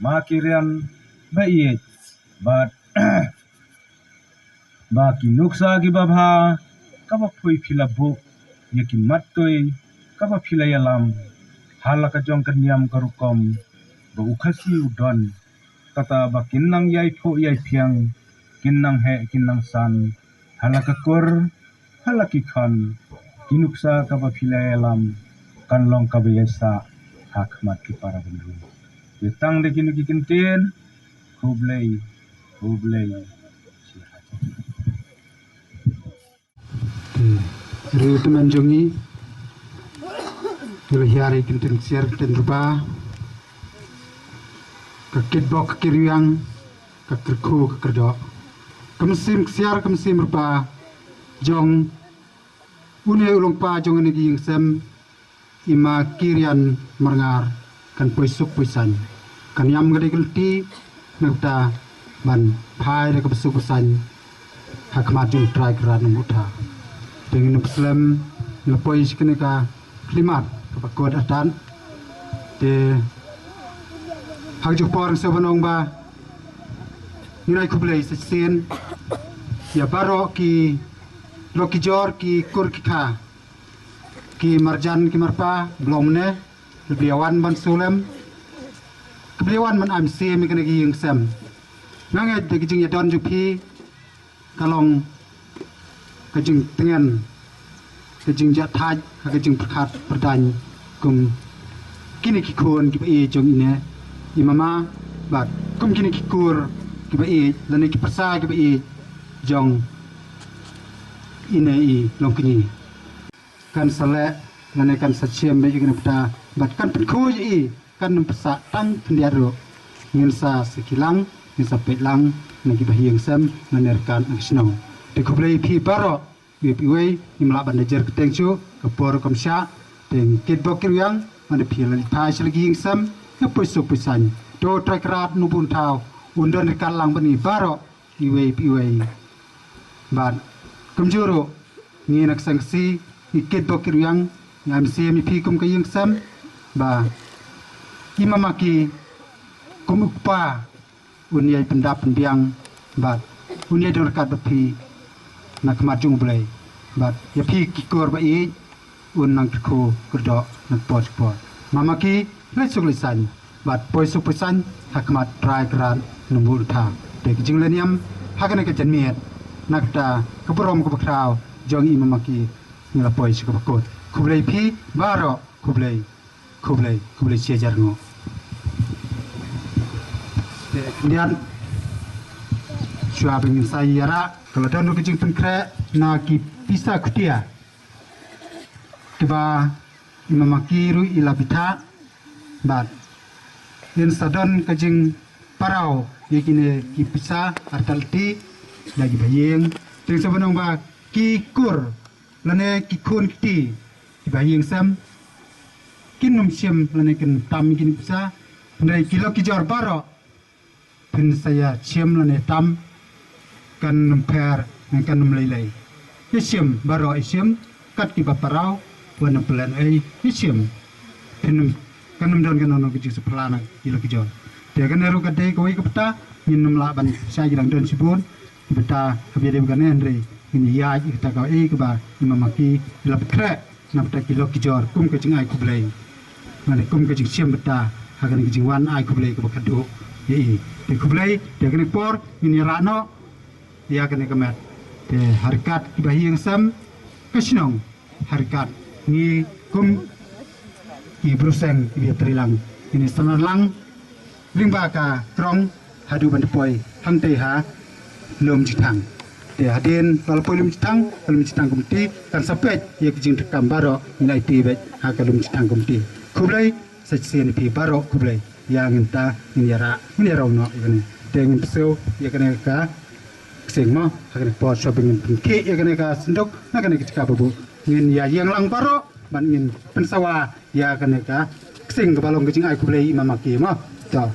ma ki rian ba ïeit bad ba ki nuksa kiba bha kaba poi phi la buh ïa ki mat toi kaba phi la ïalam ha la ka jong ka niam ka rukom ba u Khasi u don, kata ba kin nang ïai phuh ïai phiang, kin nang heh kin nang san ha la ka kur, ha la ki khon, ki nuksa kaba phi la ïalam kan long kaba ïaisah ha khmat ki para bynriew. Te tang da kino ki kyntien, khublei, khublei. Te riew tymmen jong ngi, te la hiar ïa ki kyntien ksiar kyntien rypa, ka kitbok ka kitrwiang, ka kyrkhu ka kyrdoh, ka mynsiem ksiar ka mynsiem rypa jong une u longpa jong kane ka ïing sem, i Ma Kirian Marngar, kan poi suk poi saiñ, kan ïam ka dei ka lynti na kata ban phai da kaba suk ba saiñ ha khmat jong U Trai Kynrad Nongbuh Thaw. Te ngin ym slem, ngin poi sha kane ka khyllipmat kaba kut artat. Te ha kajuh ka por nga sngew ban ong ba ngin ai khublei sa shisien ïa baroh ki lok ki jor, ki kur ki kha, ki marjan ki marpa, ba long mynne, kiba la wan ban shu lem, kiba la wan ban ai mynsiem ïa kane ka ïing sem. Nga ngeit da ka jingïadon jong phi ka long ka jingtngen, ka jingjahthait ha ka jingpyrkhat pyrdaiñ kum kine ki khun kiba ïeit jong ine i mama, bad kum kine ki kur kiba ïeit lane ki pyrsa kiba ïeit jong ine i longkñi. Kan sa leh lane kan sa shim beit ïa kane ka bynta bad kan pynkhuid ïa i, kan ym pynsah tang khyndiat ruh. Ngin sa sakhi lang, ngin sa peit lang na kiba ha ïing sem, na ki ryngkat na ki shnong. Te khublei ïa phi baroh, iwei pa iwei, ngim lah ban da jer kyrteng shuh, ka por kam shah. Te ngi kitbok kitrwiang, mynta phi la leit phai sha la ki ïing sem, ïa poi suk poi saiñ. To U Trai Kynrad Nongbuh Thaw un don ryngkat lang bad ngi baroh, iwei pa iwei. Bad kumjuh ruh ngi na ka seng Khasi ngi kitbok kitrwiang, ngi ai mynsiem ïa phi kum ka ïing sem, ba i Mama Ki kum u kpa un ïai pyndap pynbiang bad un ïai don ryngkat bad phi na khmat jong U Blei. Bad ïa phi ki kur ba ïeit, un nang kyrkhu kyrdoh na ka por sha ka por. Mama Ki, leit suk leit saiñ bad poi suk poi saiñ ha khmat Trai Kynrad Nongbuh Thaw. Te ka jinglehniam ha kane ka janmiet, na kata ka burom kaba khraw jong i Mama Ki, ngi la poi sha kaba kut. Khublei phi baroh, khublei, khublei, khublei shi hajar nguh. Te khyndiat, shuwa ba ngin sa ïarah, ka la don ruh ka jingpynkhreh na ki pisa khutia kiba i Mama Ki ruh i la bitha, bad ngin sa don ka jingparaw ïa kine ki pisa artat lynti da kiba ha ïing. Te sa ban ong ba ki kur lane ki khun kti kiba ha ïing sem kin ym shim lane kin tam ïa kine ki pisa, hynrei ki lok ki jor baroh phin sa ïa shim lane tam, kan ym pher, kan ym lei lei. Ïa shim baroh, ïa shim kat kiba paraw, wat nym pynlehnohei, ïa shim. Phin ym, kan ym don kano kano ka jingsaphla na ki lok ki jor. Te kane ruh ka dei kawei ka bynta, ngin ym lah ban shah ïa dang don shibun ki bynta kiba ïadei bad kane, hynrei ngin ïaid ïa kata kawei kaba i Mama Ki i la pynkhreh na bynta ki lok ki jor kum ka jingai khublei, lane kum ka jingshim bynta ha kane ka jingwan ai khublei kaba khadduh ïa i. Te khublei, te kane ka por ngin ïarah noh ïa kane ka met. Te ha ryngkat kiba ha ïing sem, ka shnong, ha ryngkat ngi kum ki briew seng kiba ïatrei lang, ngin ïa sdang lang lyngba ka trong haduh ban da poi hangtei ha Lumjingthang. Te hadien ba la poi Lumjingthang, ka Lumjingthang Committee kan sa peit ïa ka jingtrei kam baroh, ngin aiti beit ha ka Lumjingthang Committee. Khublei sa shisien ïa phi baroh, khublei. Ïa ngin ta, ngin ïarah, ngin ïarap noh ïa kane. Te ngin pyrshang ïa kane ka Sing mo, ha kane ka por shuwa ba ngin pynkhih ïa kane ka synduk, na kane ka jaka ba buh, ngin ïa ïeng lang baroh, ban ngin pynsawa ïa kane ka ksing kaba long ka jingai khublei ïa i Mama Ki mo. To.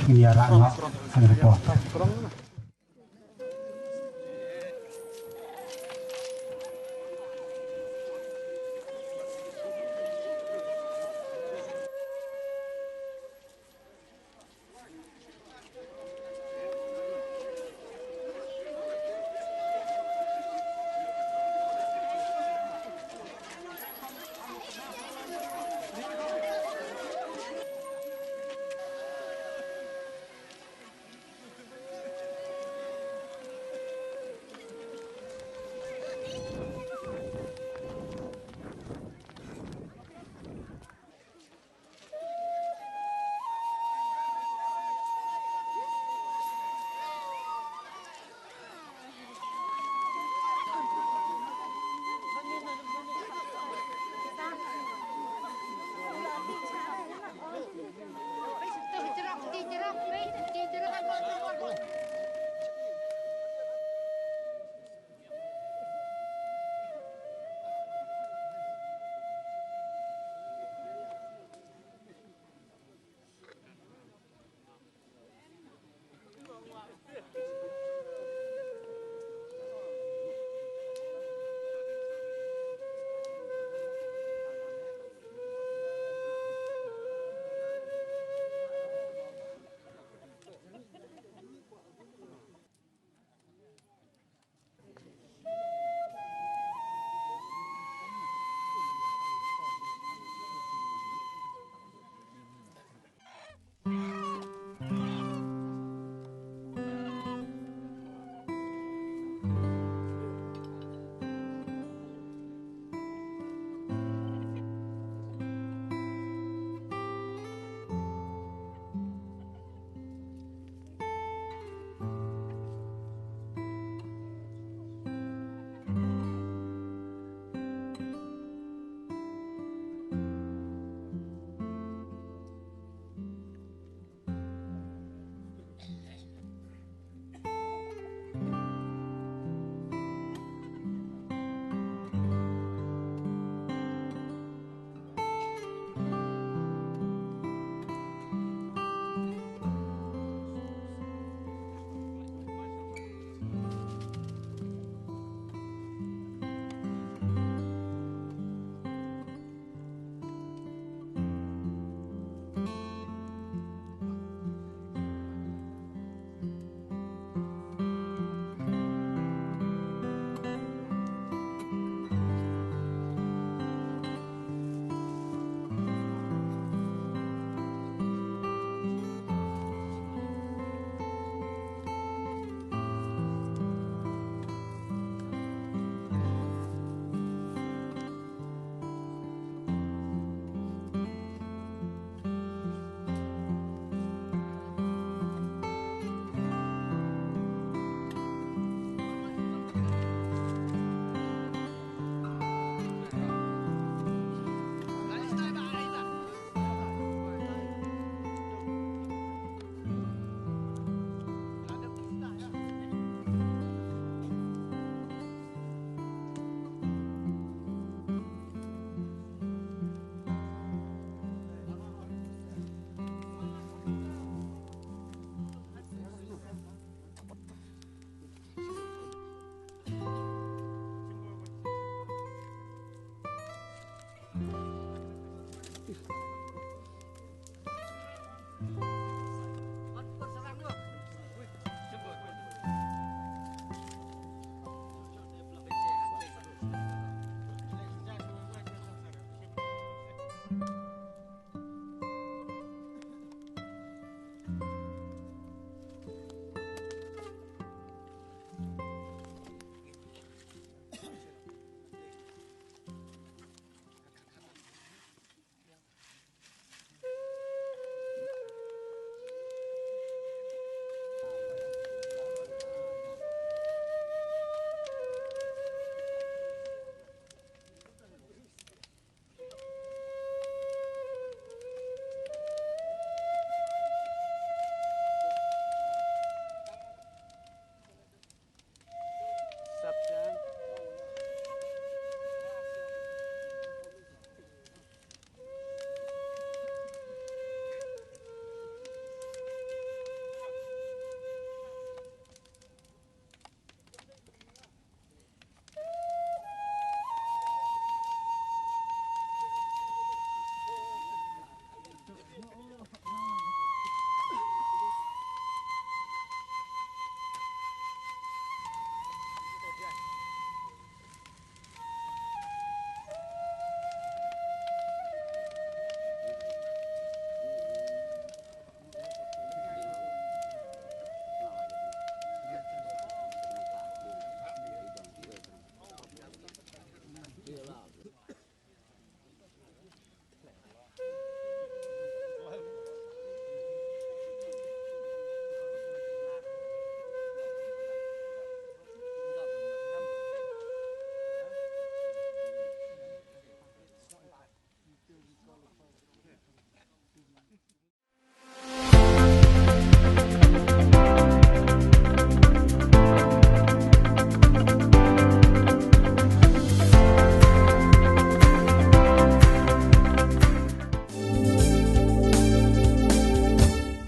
Ngin ïa rah noh ha kane ka por.